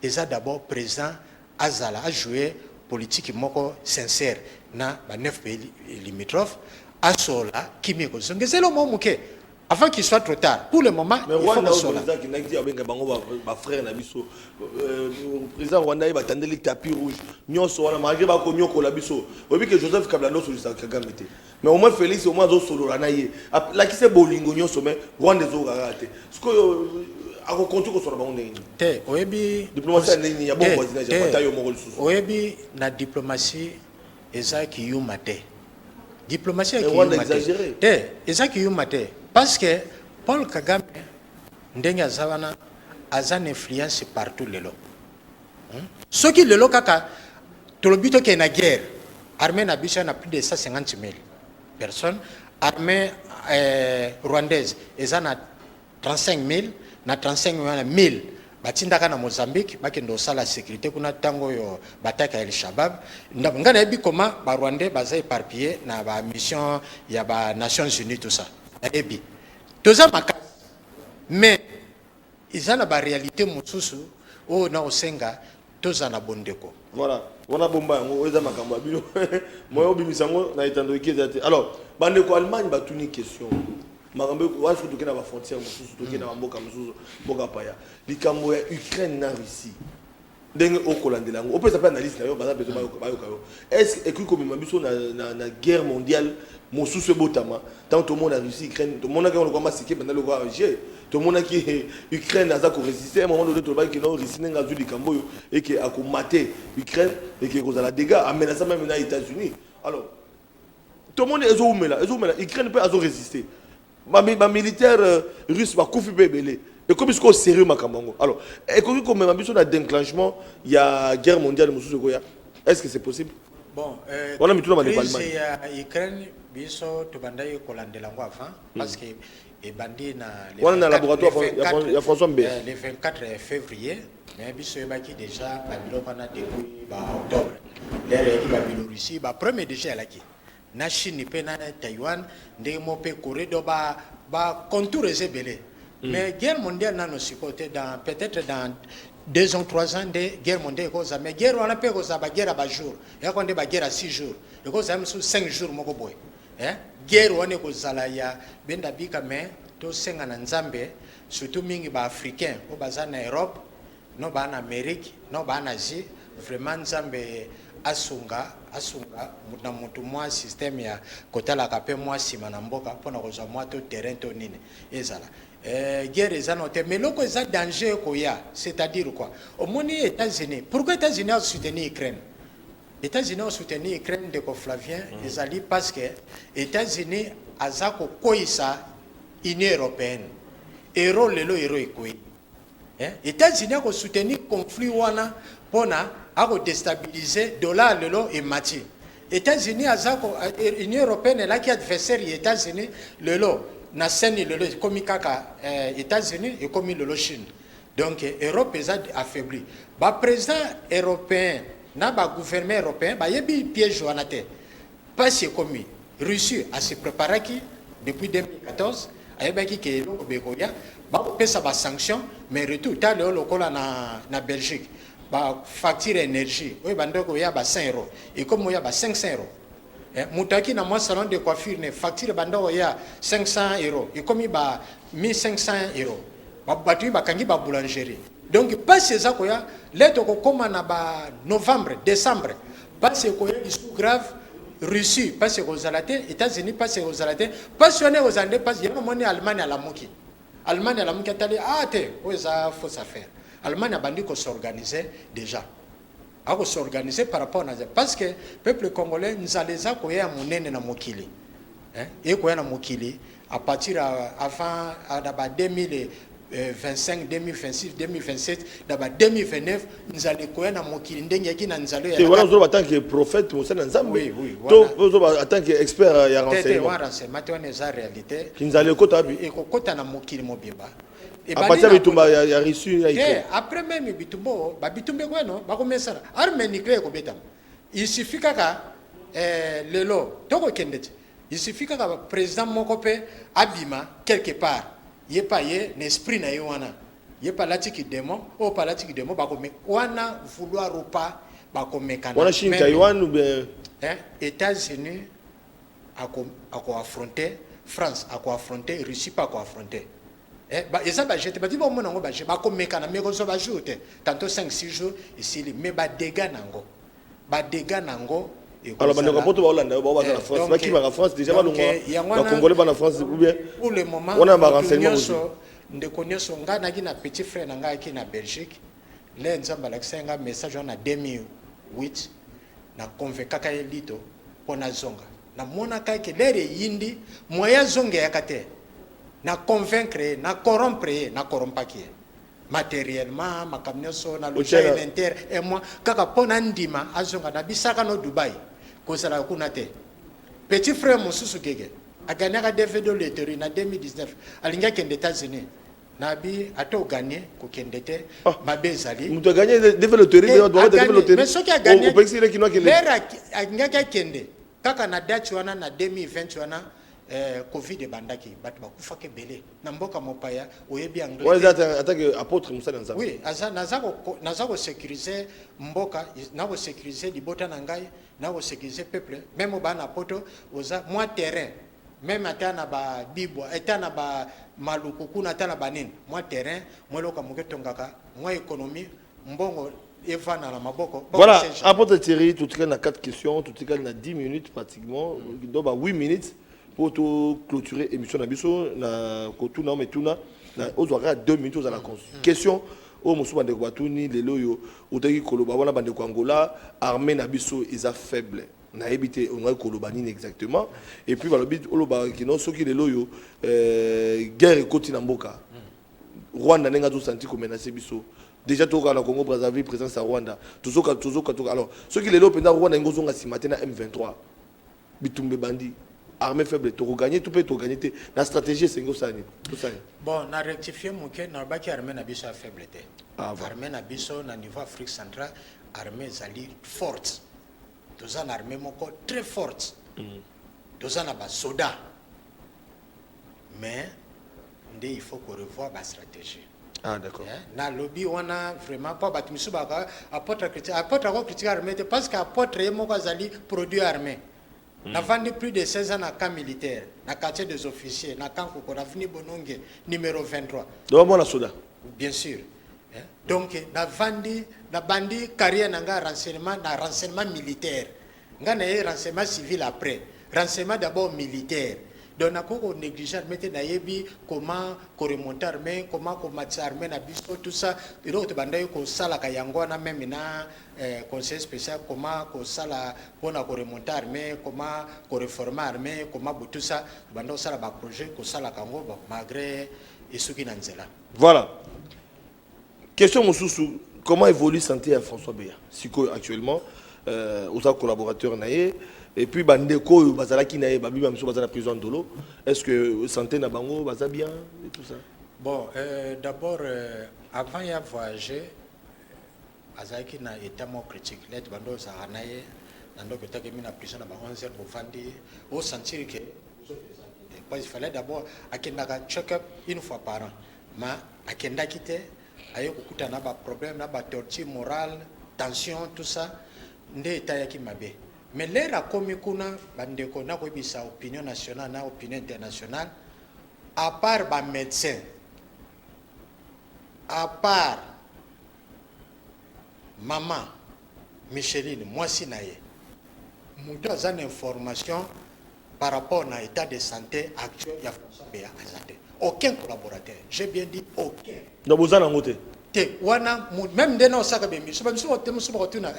eza d'abord président azala ajoue politique moko sincère na ba 9 pays limitrophes, asola, kimia ekozonga. Ezali mwa moke avant qu'il soit trop tard. Pour le moment, mais il faut Rwanda kosola. Président akendaki, abenga bango bafrère na biso. Président Rwanda ye batandeli tapis rouge nyonso wana, malgré bakonyokola biso. Oyebi ke Joseph Kabila nde osolisaka Kagame te, mais au moins Félix au moins azosolola na ye, alakisi bolingo nyonso, mais Rwanda ezokaka te. Sikoyo akokonti kosola bango ndenge nini? Te, oyebi Diplomatie ya ndenge nini ya bon Te, voisinage? te. Ata yo moko lisusu. Oyebi, na diplomatie eza kiyuma te. Diplomatie ya Mais Rwanda kiyuma te. Exagéré. Te, eza kiyuma te, parce que Paul Kagame, ndenge aza wana, aza na influence partout lelo. Soki lelo kaka tolobi tokende na guerre, armée na biso ya na plus de 150 000 personnes, armée rwandaise eza na 35 000. Na 35 wana, 1000 batindaka na Mozambique, bakende kosala sécurité kuna ntango oyo bataka El Shabab. Ngai nayebi koma Barwandais baza éparpillé na bamission ya Banations unies, tout ça nayebi. Toza makasi, mais eza na baréalité mosusu oyo na kosenga tozala na bondeko. Voilà, wana bomba yango, oyo eza makambo ya bino moyo obimisa yango na etando eki eza te. Alors bandeko Allemagne batuni question. Makambo wana, soki tokei na bafrontière mosusu, tokei na bamboka mosusu, mboka paya, likambo ya Ukraine na Russie, ndenge okolandela yango, opesa mpe analyse na yo, baza besoin bayoka yo. Est ce ekoki komema biso na guerre mondiale mosusu ebotama? Ntango tomona Russie, Ukraine, tomonaki yango lokola masike banda lokola g tomonaki Ukraine aza korésister. Un moment donné tolobaki no Russie ndenge azwi likambo oyo eke akomate Ukraine, eke kozala dégâts, amenaça même na États-Unis. Alors tomoni ezowumela, ezowumela, Ukraine mpe azorésister, bamilitaire russe bakufi mpe ebele. Ekomi sikoyo sérieux makambo yango. Alors ekoki komema biso na déclenchement ya guerre mondiale mosusu ekoya? Est ce que c'est possible? Bon, wana mituna bandeko. Crise ya Ukraine, biso tobandaki kolandela yango avant, parce que ebandi na wana na laboratoire ya François Mbe. Le 24 février, mais biso oyebaki déjà babiloko wana depuis baoctobre. L'heure eyaki babiélorussie, bapremier déjà elaki na Chine mpe na Taïwan, ndenge moko mpe Corée, do bacontour eza ebele. Mais guerre mondiale nano sikoyo te. Dans peut-être dans 2 ans, 3 ans nde guerre mondiale ekozala. Mais guerre wana mpe ekozala baguerre ya bajour, eyako nde baguerre ya 6 jours, ekozala mosusu 5 jours moko boye. Guerre wana ekozala ya benda bika. Mais tosenga na Nzambe, surtout mingi baafricain oyo baza na Europe, no baa na Amérique, no baa na Asie, vraiment Nzambe asunga, asunga na motu mwa système ya kotalaka mpe mwa nsima na mboka mpona kozwa mwa to terrain to nini ezala. Guerre eza no te, mais eloko eza danger ekoya, c'est-à-dire quoi? Omoni États-Unis, pourquoi États-Unis asoutenir Ukraine? États-Unis osoutenir Ukraine, ndeko Flavien, ezali parce que États-Unis aza kokweyisa Union européenne. Euro lelo, euro ekwei. États-Unis akosoutenir conflit wana mpona akodéstabiliser dollar. Lelo emati. États-Unis aza Union européenne elaki adversaire ya États-Unis. Lelo na scène lelo ekomi kaka États-Unis, ekomi lelo Chine. Donc Europe eza affaibli. Baprésident européen na bagouvernement européen bayebi piège wana te. Mpasi ekomi. Russie ase préparaki depuis 2014, ayebaki ke eloko bekoya, bakopesa basanction. Mais retour ta lelo lokola na Belgique, bafacture énergie oyo bandeko koya ba 100 euro, ekomi oya ba 500 euro. Moto ayaki na mwa salon de coiffure, ne facture banda oya 500 euro, ekomi ba 1500 euro. Bato oyo bakangi baboulangerie. Donc mpasi eza koya. Le tokokóma na ba novembre, décembre, mpasi ekoya lisusu grave. Russie mpasi ekozala te, États-Unis mpasi ekozala te. Mpasi wana ekozala nde mpasi yango. Omoni Allemagne alamuki, Allemagne alamuki, atali: ah te, oyo eza fausse affaire. Allemagne abandi kos'organiser déjà, akos'organiser par rapport na, parce que peuple congolais, nzala eza koya ya monene na mokili. Ekoya na mokili à partir ya avant na ba 2025, 2026, 2027, na ba 2029, nzala ekoya na mokili ndenge yaki na nzala oyo. Wana ozoloba en tant que prophète, mosali na Nzambe, to ozoloba en tant que expert ya renseignement? Wana renseignement te, wana eza réalité. Kinzala ekota wapi? Ekokota na mokili mobimba. À partir ya bitumba ya Russie ya Ukraine? Après même bitumba oyo, babitumba ekoya, bakomesana, arme nucléaire ekobetama. Il suffit kaka lelo tokokende te, il suffit kaka président moko mpe abima quelque part, ye pa ye na esprit na ye wana, ye mpe alatiki démon oyo, mpe alatiki démon, bakome wana, vouloir ou pas, bakomekana. Wana Chine, Taïwan ou bien? Hein, États-Unis akoaffronter France, akoaffronter Russie mpe akoaffronter. Eza baje te, bati bomona yango baje, bakomekana, mais kozwa bajour te, tantôt 5 6 jours esili. Mais badégâts nango, badégâts nango. Alors bandeko poto baolanda yo, bao baza na France, bakimaka France déjà, balongwa, bacongolais bana France ou bien? Pour le moment, wana barenseignement. Nyonso, ndeko nyonso, ngai naki na petit frère na ngai aki na Belgique. Le Nzambe alakisaki ngai message wana na 2008, na convaincaka ye lito mpo nazonga. Namonaka ke l'heure eyindi, moyen azonga eyaka te. Na convaincre ye, na corrompre ye, na corrompaki ye matériellement, makambo nyonso na loja ye na inter un mois kaka mpo na ndima azonga. Na bisaka no Dubai, kozalaka kuna te. Petit frère mosusu gege agagnaka DV loterie na 2019, alingi akende États-Unis. Nabi ata oganye, kokende te, mabe ezali. Moto aganye DV loterie, mais soki aganye, alingaki akende kaka na date wana na 2020 wana, Covid ebandaki, bato bakufaki ebele na mboka mopaya, oyebi. Anglais en tant que apôtre, mosali ya Nzambe. Oui, aza naza kosécuriser mboka, nakosécuriser libota na ngai, nakosécuriser peuple. Même bana poto, oza mwa terrain. Même ata na babibwa, ata na bamaluku kuna, ata na banini, mwa terrain, mwa eloko ya moke, tongaka mwa économie, mbongo evanda na maboko. Voilà, apôtre Thierry, tout cas, na quatre questions, tout cas, na 10 minutes pratiquement, donc bah, 8 minutes pour tout clôturer émission na biso na kotuna metuna na ozwaka 2 minutes ozala question. Oyo mosusu, bandeko batuni lelo oyo otaki koloba wana, bandeko Angola, armée na biso eza faible, nayebi te ongaki koloba nini exactement. Et puis balobi oloba kino soki lelo oyo guerre ekoti na mboka, Rwanda ndenge azosanti komenacer biso déjà, tokoka na Congo Brazzaville, présence ya Rwanda, tozoka tozoka tozoka. Alors soki lelo mpenza Rwanda yango ozonga nsima te na M23, bitumba ebandi, armée faible, tokoganye to mpe toganye te, na stratégie esengi osala nini, tosala nini? Bon, na rectifie moke, nalobaki armée na biso ya faible te. Ah, voilà. Armée na biso na niveau Afrique centrale, armée ezali forte. Toza na armée moko très forte. Toza na basoda, mais nde il faut korevoir bastratégie. Ah, d'accord. Eh, nalobi wana vraiment mpo bato misusu baka apôtre critique, apôtre akocritique armée te, parce que apôtre ye moko azali produit armée. Navandi plus de 16 ans na camp militaire, na quartier des officiers, na camp Koko, na avenue Bononge numéro 23. Donc mwana soda. Bien sûr. Hein? Donc navandi, nabandi carrière na nga renseignement, na renseignement militaire. Nga na ye renseignement civil, après renseignement d'abord militaire. Donc nakoki konégliger armée te. Nayebi comment koremonter armée, comment komatisa armée na biso, tout ça. Eloko tobandaki kosalaka yango wana, même na conseil spécial, comment kosala mpona koremonter armée, comment koreformer armée, comment bo tout ça, tobanda kosala baprojet, kosalaka yango. Bon, malgré esuki na nzela. Voilà, question mosusu: comment évolue santé ya François Beya sikoyo actuellement? Oza collaborateur na ye, et puis bandeko oyo bazalaki na ye, babima, miso baza na prison Ndolo, est ce que santé na bango baza bien et tout ça? Bon, d'abord, avant ya voyager, azalaki na état moko critique. Lete bando ozalaka na ye na ndoko, etakemi na prison na ba 11 heures, bovandi, osentir ke te. Il fallait d'abord akendaka check up une fois par an, ma akendaki te. Aye kokuta na baproblème, na batorture morale, tension, tout ça, nde etayaki mabe. Mais l'heure akomi kuna, bandeko, nakoyebisa opinion nationale na opinion internationale, à part bamédecin, à part mama Micheline mwasi na ye, moto aza na information par rapport na état de santé actuel ya François Beya aza te. Aucun collaborateur, j'ai bien dit aucun. Donc boza nango te? Te, wana même nde na osaka bemiso, bamiso te mosusu bakotuna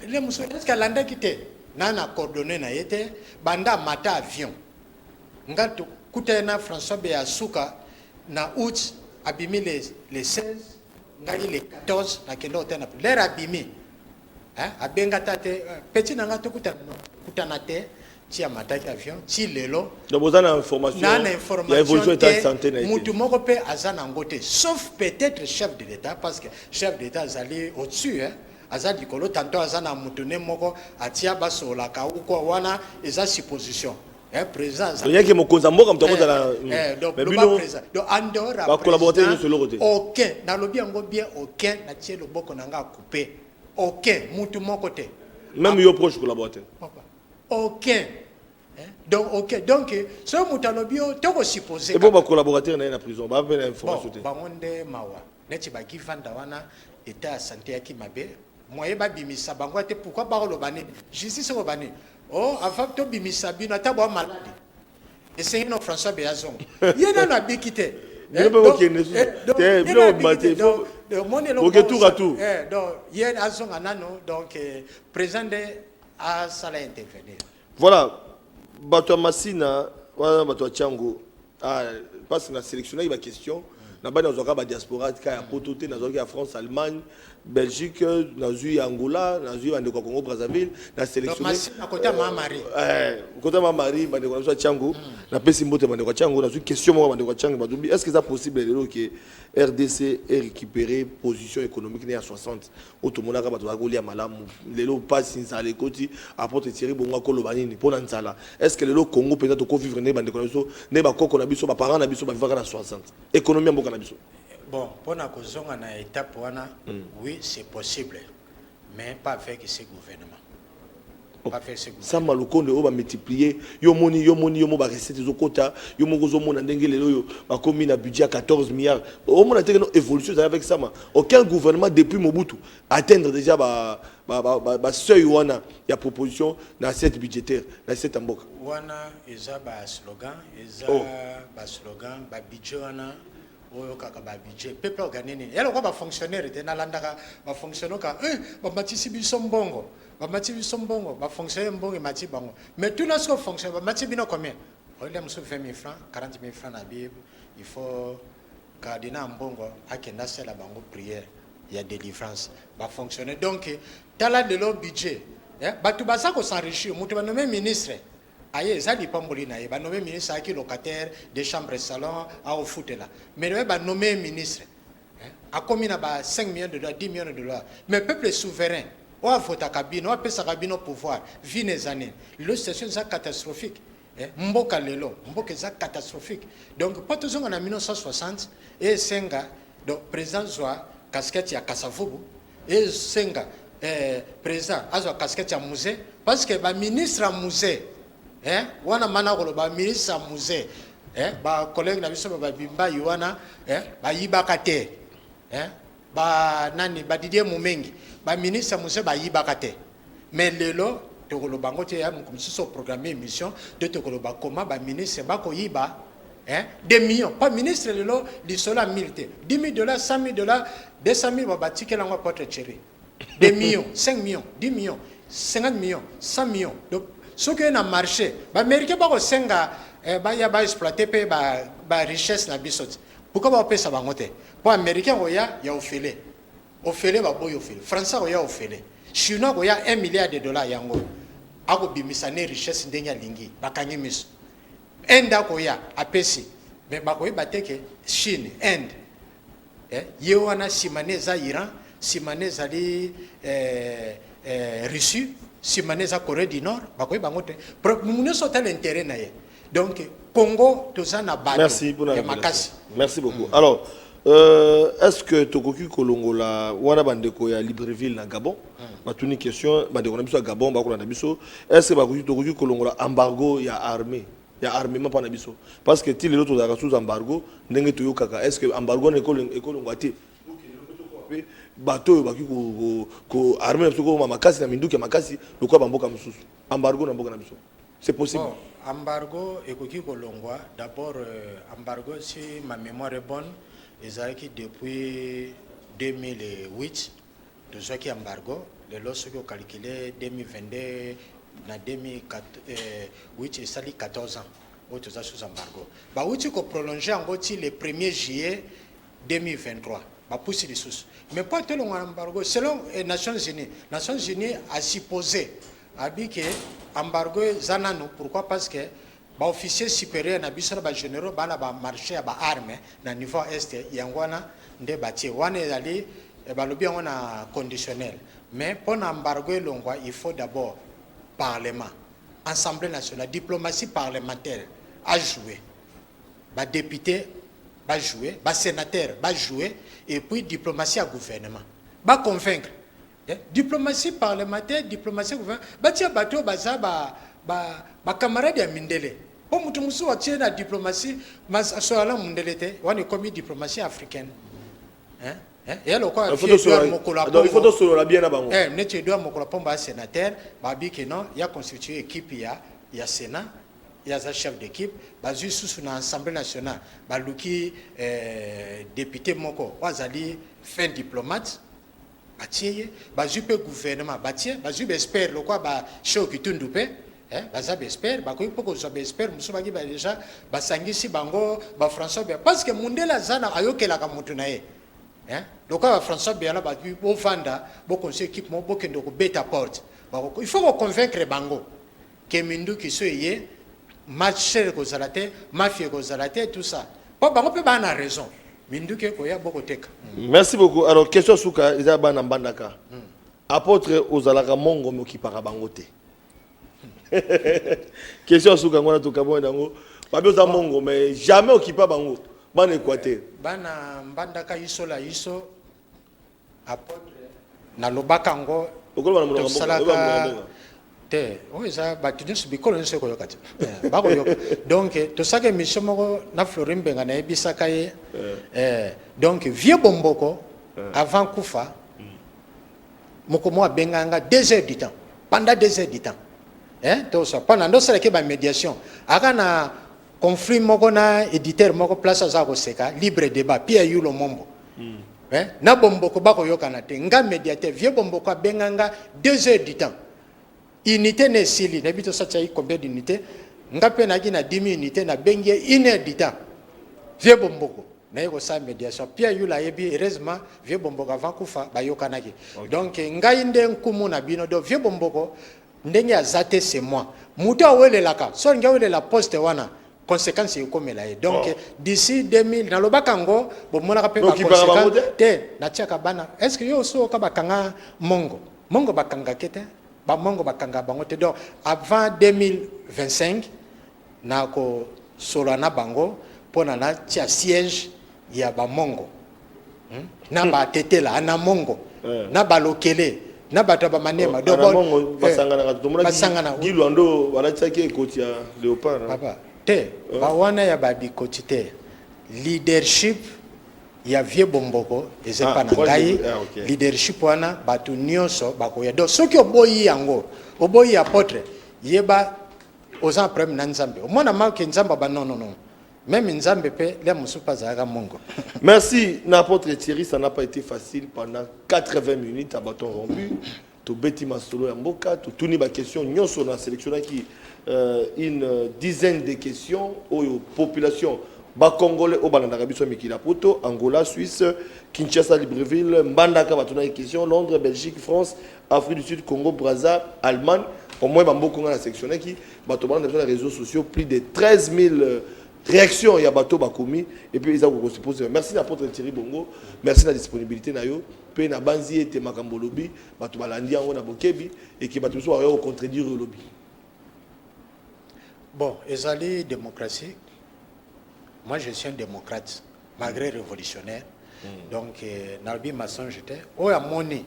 le mosusu est ce que alandaki te na coordonné na ye te. Banda amata avion, nga tokuta ye na François Beya suka na août, abimi le 16, ngai le 14 nakende hotel na l'heure abimi. Hein, abenga ta te petit na nga tokutana, no kutana te. Ti amataki avion ti lelo. Donc boza na information na na ya évolution information état de santé na te. ye te? Mutu moko mpe aza nango te, sauf peut-être chef de l'État, parce que chef de l'État azali au-dessus, hein? Aza likolo. Tantôt aza na mutu ne moko atia basololaka ukwa wana, eza supposition, hein, président oyaki mokonzi ya mboka, moto akozala. Donc Mais loba bino président, donc en dehors ya bacollaborateur président, nyonso, eloko te. Aucun, nalobi yango bien, aucun. Natie loboko na nga akupe, aucun, mutu moko te. Même yo proche collaborateur? Papa, aucun. Hein? Donc ok, donc soki moto alobi yo, tokosupose. Et bon, bacollaborateur na ye na prison baa mpe na information Bon, te? Bango nde mawa, neti bagivanda wana, état ya santé yaki mabe, moye babimisa bango te. Pourquoi? Bakoloba nini? Justice ekoloba nini? Oh, avant tobimisa bino, ata bwa maladi, esengi no François Beya zongo, ye nano abiki te. Bino mpe bokende susu. Te, bino bobima te, boke tour à tour. Donc ye azonga nano, donc président nde asala intervenir. Voilà, bato ya Masina wana, bato ya Tiango, ah, parce na sélectionnaki baquestion na bani, nazwaka badiaspora ka ya poto te, nazwaki ya France, Allemagne, Belgique, nazwi ya Angola, nazwi bandeko ya Congo Brazzaville na Donc sélectionné. Masina kota Mama Marie. Kota Mama Marie, bandeko na biso ya Tiango, napesi mbote bandeko ya Tiango. Nazwi question moko ya bandeko ya Tiango, balobi: est ce que eza possible lelo ke RDC erécupérer position économique ne ya 60 oyo tomonaka bato bazali kolia malamu? Lelo mpasi, nzala ekoti. Apôtre Thierry Bongo akoloba nini mpo na nzala? Est ce que lelo Congo mpenza tokovivre ndenge bandeko na biso, ndenge bakoko na biso, baparent na biso bavivaka na 60, économie ya mboka na biso? Bon, mpona kozonga na étape wana, oui, c'est possible, mais pas avec ce gouvernement. Pas faire ce gouvernement. Sama Lukonde oyo bamultiplier, yo moni, yo moni, yo mo barecette ezokota, yo moko ozomona ndenge lelo oyo bakomi na budget ya 14 milliards. Omona te que non, évolution ezali avec Sama. Aucun gouvernement depuis Mobutu atteindre déjà ba seuil wana ya proposition na assiette budgétaire, na assiette ya mboka. Wana eza baslogan, eza Oh. baslogan. Babudget wana oyo kaka babudget, peuple ogane nini? Ya lokwa bafonctionnaire te, nalandaka bafonctionnaire ka bamatisi biso mbongo, bamati biso mbongo, bafonctionnaire mbongo emati bango. Mais tuna siko fonctionnaire, bamati bino combien? Olia mosusu 20 000 francs, 40 000 francs na bible. Il faut cardinal mbongo akende asala bango prière ya délivrance, bafonctionnaire. Donc tala lelo budget, bato baza kos'enrichir. Moto banome ministre aye, eza lipamboli na ye. Banome ministre, ayaki locataire de chambre salon, aofutela, mais loye banome ministre, akomi na ba 5 millions de dollars, 10 millions de dollars. Mais peuple souverain oyo avotaka bino, oyo apesaka bino pouvoir, vine eza nini? Lelo situation eza catastrophique. Mboka lelo, mboka eza catastrophique. Donc mpo tozonga na 1960, esenga donc président zwa casquette ya Kasavubu, esenga président azwa casquette ya Mzee, parce que baministre ya Mzee, wana mana koloba ministre ya Mzee, bacollègue na biso babimbai wana, bayibaka te, ba nani, baDidier Mumengi, baministre ya Mzee bayibaka te. Mais lelo tokoloba yango te. Ya moko mosusu oprogramme émission de tokoloba koma baministre bakoyiba, des millions. Pas ministre lelo lisolo ya 1000 te, 10 000 dollars, 100 000 dollars, 200 000, batikela yango apôtre Thierry. Des millions, 5 millions, 10 millions, 50 millions, 100 millions. Donc soki oye na marché, baaméricain bakosenga baya baexploite mpe barichesse na biso te. Pourquoi baopesa bango te? Mpo américain koya ya ofele, ofele, baboyi ofele. Français koya ofele, chinois koya 1 milliard de dollars, yango akobimisa ne richesse ndenge alingi, bakangi miso. Inde akoya, apesi, mais bakoyeba te ke Chine, Inde, ye wana nsima ne eza Iran, nsima ne ezali Russie, nsima ne eza Corée du Nord. Bakoyeba yango te. Mutu nyonso otala intérêt na ye. Donc Congo toza na bato Merci pour la ya révélation. makasi. Merci beaucoup. Alors, est-ce que tokoki kolongola wana bandeko ya Libreville na Gabon batuni question? Bandeko na biso ya Gabon bakolanda biso. Est ce que bakoki, tokoki kolongola embargo ya armée, ya armement mpa na biso? Parce que ti lelo tozalaka sous embargo ndenge toyokaka. Est ce que embargo wana ekolongwa te mpe bato oyo bakoki ko armée na biso kokoma makasi na minduki ya makasi lokola bamboka mosusu? Embargo na mboka na biso, c'est possible? Bon, embargo ekoki kolongwa. D'abord, embargo, si ma mémoire est bonne, ezalaki depuis 2008. Tozwaki embargo. Lelo soki ocalcule 2022 na 2008, esali 14 ans oyo toza sous embargo. Bauti koprolonge yango ti le 1er juillet 2023, bapusi lisusu. Mais mpo tolongwa na embargo, selon Nations Unies, Nations Unies asupposé abi ke embargo eza nanu. Pourquoi? Parce que baofficier supérieur na biso na bagénéraux bana bamarché ya baarme na niveau est. Yango wana nde batie wana, ezali balobi yango na conditionnel. Mais mpo na embargo elongwa, il faut d'abord parlement, Assemblée nationale, diplomatie parlementaire a joué, badéputé bajoué, basénateur bajoué, et puis diplomatie ya gouvernement baconvaincre. Diplomatie parlementaire, diplomatie gouvernement, batia bato oyo baza bacamarade ya mindele, mpo moto mosusu atie na diplomatie asoyala mundele te. Wana ekomi diplomatie africaine, hein? Hein? Eya lokola Il faut vieux tosolola- Edouard Mokolo Donc, il faut Apongo. tosolola bien na bango. Neti Edouard Mokolo Pombo ya sénateur, babi ke non, ya constitue équipe ya Sénat, ye aza chef d'équipe. Bazwi susu na Assemblée nationale, baluki député moko oyo azali fin diplomate, batie ye. Bazwi mpe gouvernement, batie, bazwi baexpert lokwa baShe Okitundu mpe, baza baexpert, bakoki mpo kozwa baexpert mosusu baki ba déjà basangisi bango, baFrançois Beya, parce que mundele aza na ayokelaka motu na ye, hein? Lokola baFrançois Beya na bato bovanda, boconstitue équipe moko, bokende kobeta porte. Il faut koconvaincre bango ke minduki so eye, marché ekozala te, mafia ekozala te, tout ça, mpo bango mpe baa na raison. Minduki ekoya, bokoteka. Merci beaucoup. Alors, question suka eza bana Mbandaka. Apôtre, ozalaka mongo, me okipaka bango te. Question suka yango wana, tokamoi yango. Babi oza mongo, mais jamais okipa bango, bana Équateur. Bana Mbandaka, isola iso apôtre nalobaka yango. Okoloba na monoko ya mboka, Tosalaka oyeba monoko ya mboka. Te, oyo eza bato nyonso, bikolo nyonso ekoyoka te. Bakoyoka. Donc tosalaka émission moko na Flori Mbenga, nayebisaka ye, donc vieux Bomboko, avant kufa, moko mo abengaka nga 2 heures du temps, pendant 2 heures du temps, hein, tosa mpona ndosalaki bamédiation, aka na conflit moko na éditeur moko, place aza koseka libre débat, Pierre Yulo Mombo, hein, na Bomboko bakoyokana te. Nga médiateur, vieux Bomboko abenga nga 2 heures du temps. Unité na esili, nayebi tosatiaki combien d'unité. Nga mpe nayaki na 10 000 unité, nabengi ye 1 heure du temps, vieux Bomboko, naye kosala médiation. Pierre Yula ayebi. Heureusement, vieux Bomboko avant kufa bayokanaki. Donc ngai nde nkumu na bino. Donc vieux Bomboko ndenge aza te, c'est moi moto awelelaka. So alingi awelela poste wana, conséquence ekomela ye. Donc d'ici 2000, nalobaka yango, bomonaka mpe. Donc, okipaka bango baconséquence te. Natiaka bana. Est ce que yo osi oyoka bakanga mongo? Mongo bakangake te, bamongo bakanga bango te. Donc avant 2025, nakosolola na bango mpona natia siège ya bamongo, Na batetela na mongo, na balokele, na bato ya bamanema. Donc, ana mongo basanganaka, tomonaki basangana. Guy Lwando balatiaki ekoti ya léopard, hein. Papa, te, bawana ya babikoti te. Leadership ya vieux Bomboko eza epa na ngai. Ah, ok. Leadership wana, bato nyonso bakoya. Donc soki oboyi yango, oboyi apôtre, yeba oza na problème na Nzambe. Omona make Nzambe aba non, non, non, même Nzambe mpe lia mosusu mpe azalaka mongo. Merci, apôtre Thierry, ça n'a pas été facile pendant 80 minutes à bâton rompu. Tobeti masolo ya mboka, totuni ba question nyonso na sélectionnaki une dizaine de questions oyo population bacongolais oyo balandaka biso ya mikili ya poto, Angola, Suisse, Kinshasa, Libreville, Mbandaka batunaki question, Londres, Belgique, France, Afrique du Sud, Congo Brazza, Allemagne, au moins bamboka nga na sélectionnaki. Bato balanda biso na réseaux sociaux, plus de 13 000 réaction ya bato bakomi et puis eza kokosepose. Merci na apôtre Thierry Bongo, merci na disponibilité na yo mpe na banzi ete makambo olobi, bato balandi yango na bokebi eke bato mosusu bakoya kocontredire olobi. Bon, ezali démocratie. Moi, je suis un démocrate malgré révolutionnaire. Donc nalobi mensonge te. Oyo amoni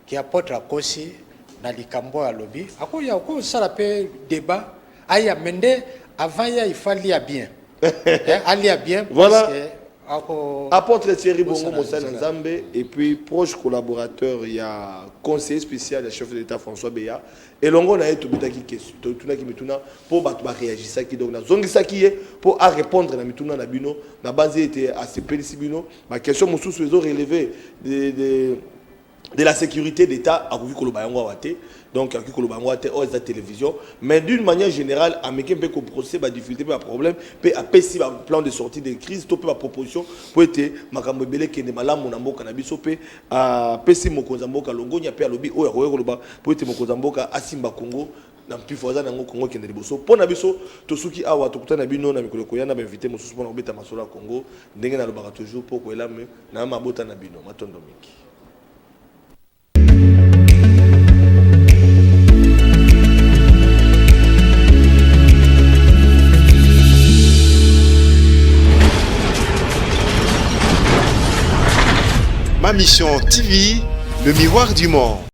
ke apôtre akosi na likambo oyo alobi, akoya okosala mpe débat, aya. Me nde avant ya, il faut alia bien. Eh, alia bien. Voilà. Parce que ako Apôtre Thierry Bongo, Bosala mosali na nzela. Nzambe et puis proche collaborateur ya conseiller spécial ya chef de l'État François Beya. Elongo na ye tobetaki question, totunaki mituna mpo bato baréagisaki. Donc nazongisaki ye mpo arépondre na mituna na bino. Na banzi ete asepelisi bino. Baquestion mosusu ezorelever de la sécurité d'État, akoki koloba yango awa te. Donc akoki koloba yango awa te, oyo eza télévision. Mais d'une manière générale, ameki mpe koprocès badifficulté mpe baproblème, mpe apesi baplan de sortie de crise to mpe baproposition mpo ete makambo ebele ekende malamu na mboka na biso. Mpe apesi mokonzi ya mboka longonya, mpe alobi oyo akoki koloba mpo ete mokonzi ya mboka asimba Kongo na mpifo aza nango, Kongo ekende liboso. Mpo na biso tosuki awa. Tokutana na bino na mikolo ekoya na bainvité mosusu mpona kobeta masolo ya Kongo. Ndenge nalobaka toujours, mpo koelame na mabota na bino. Matondo mingi. Ma Mission TV, le miroir du monde.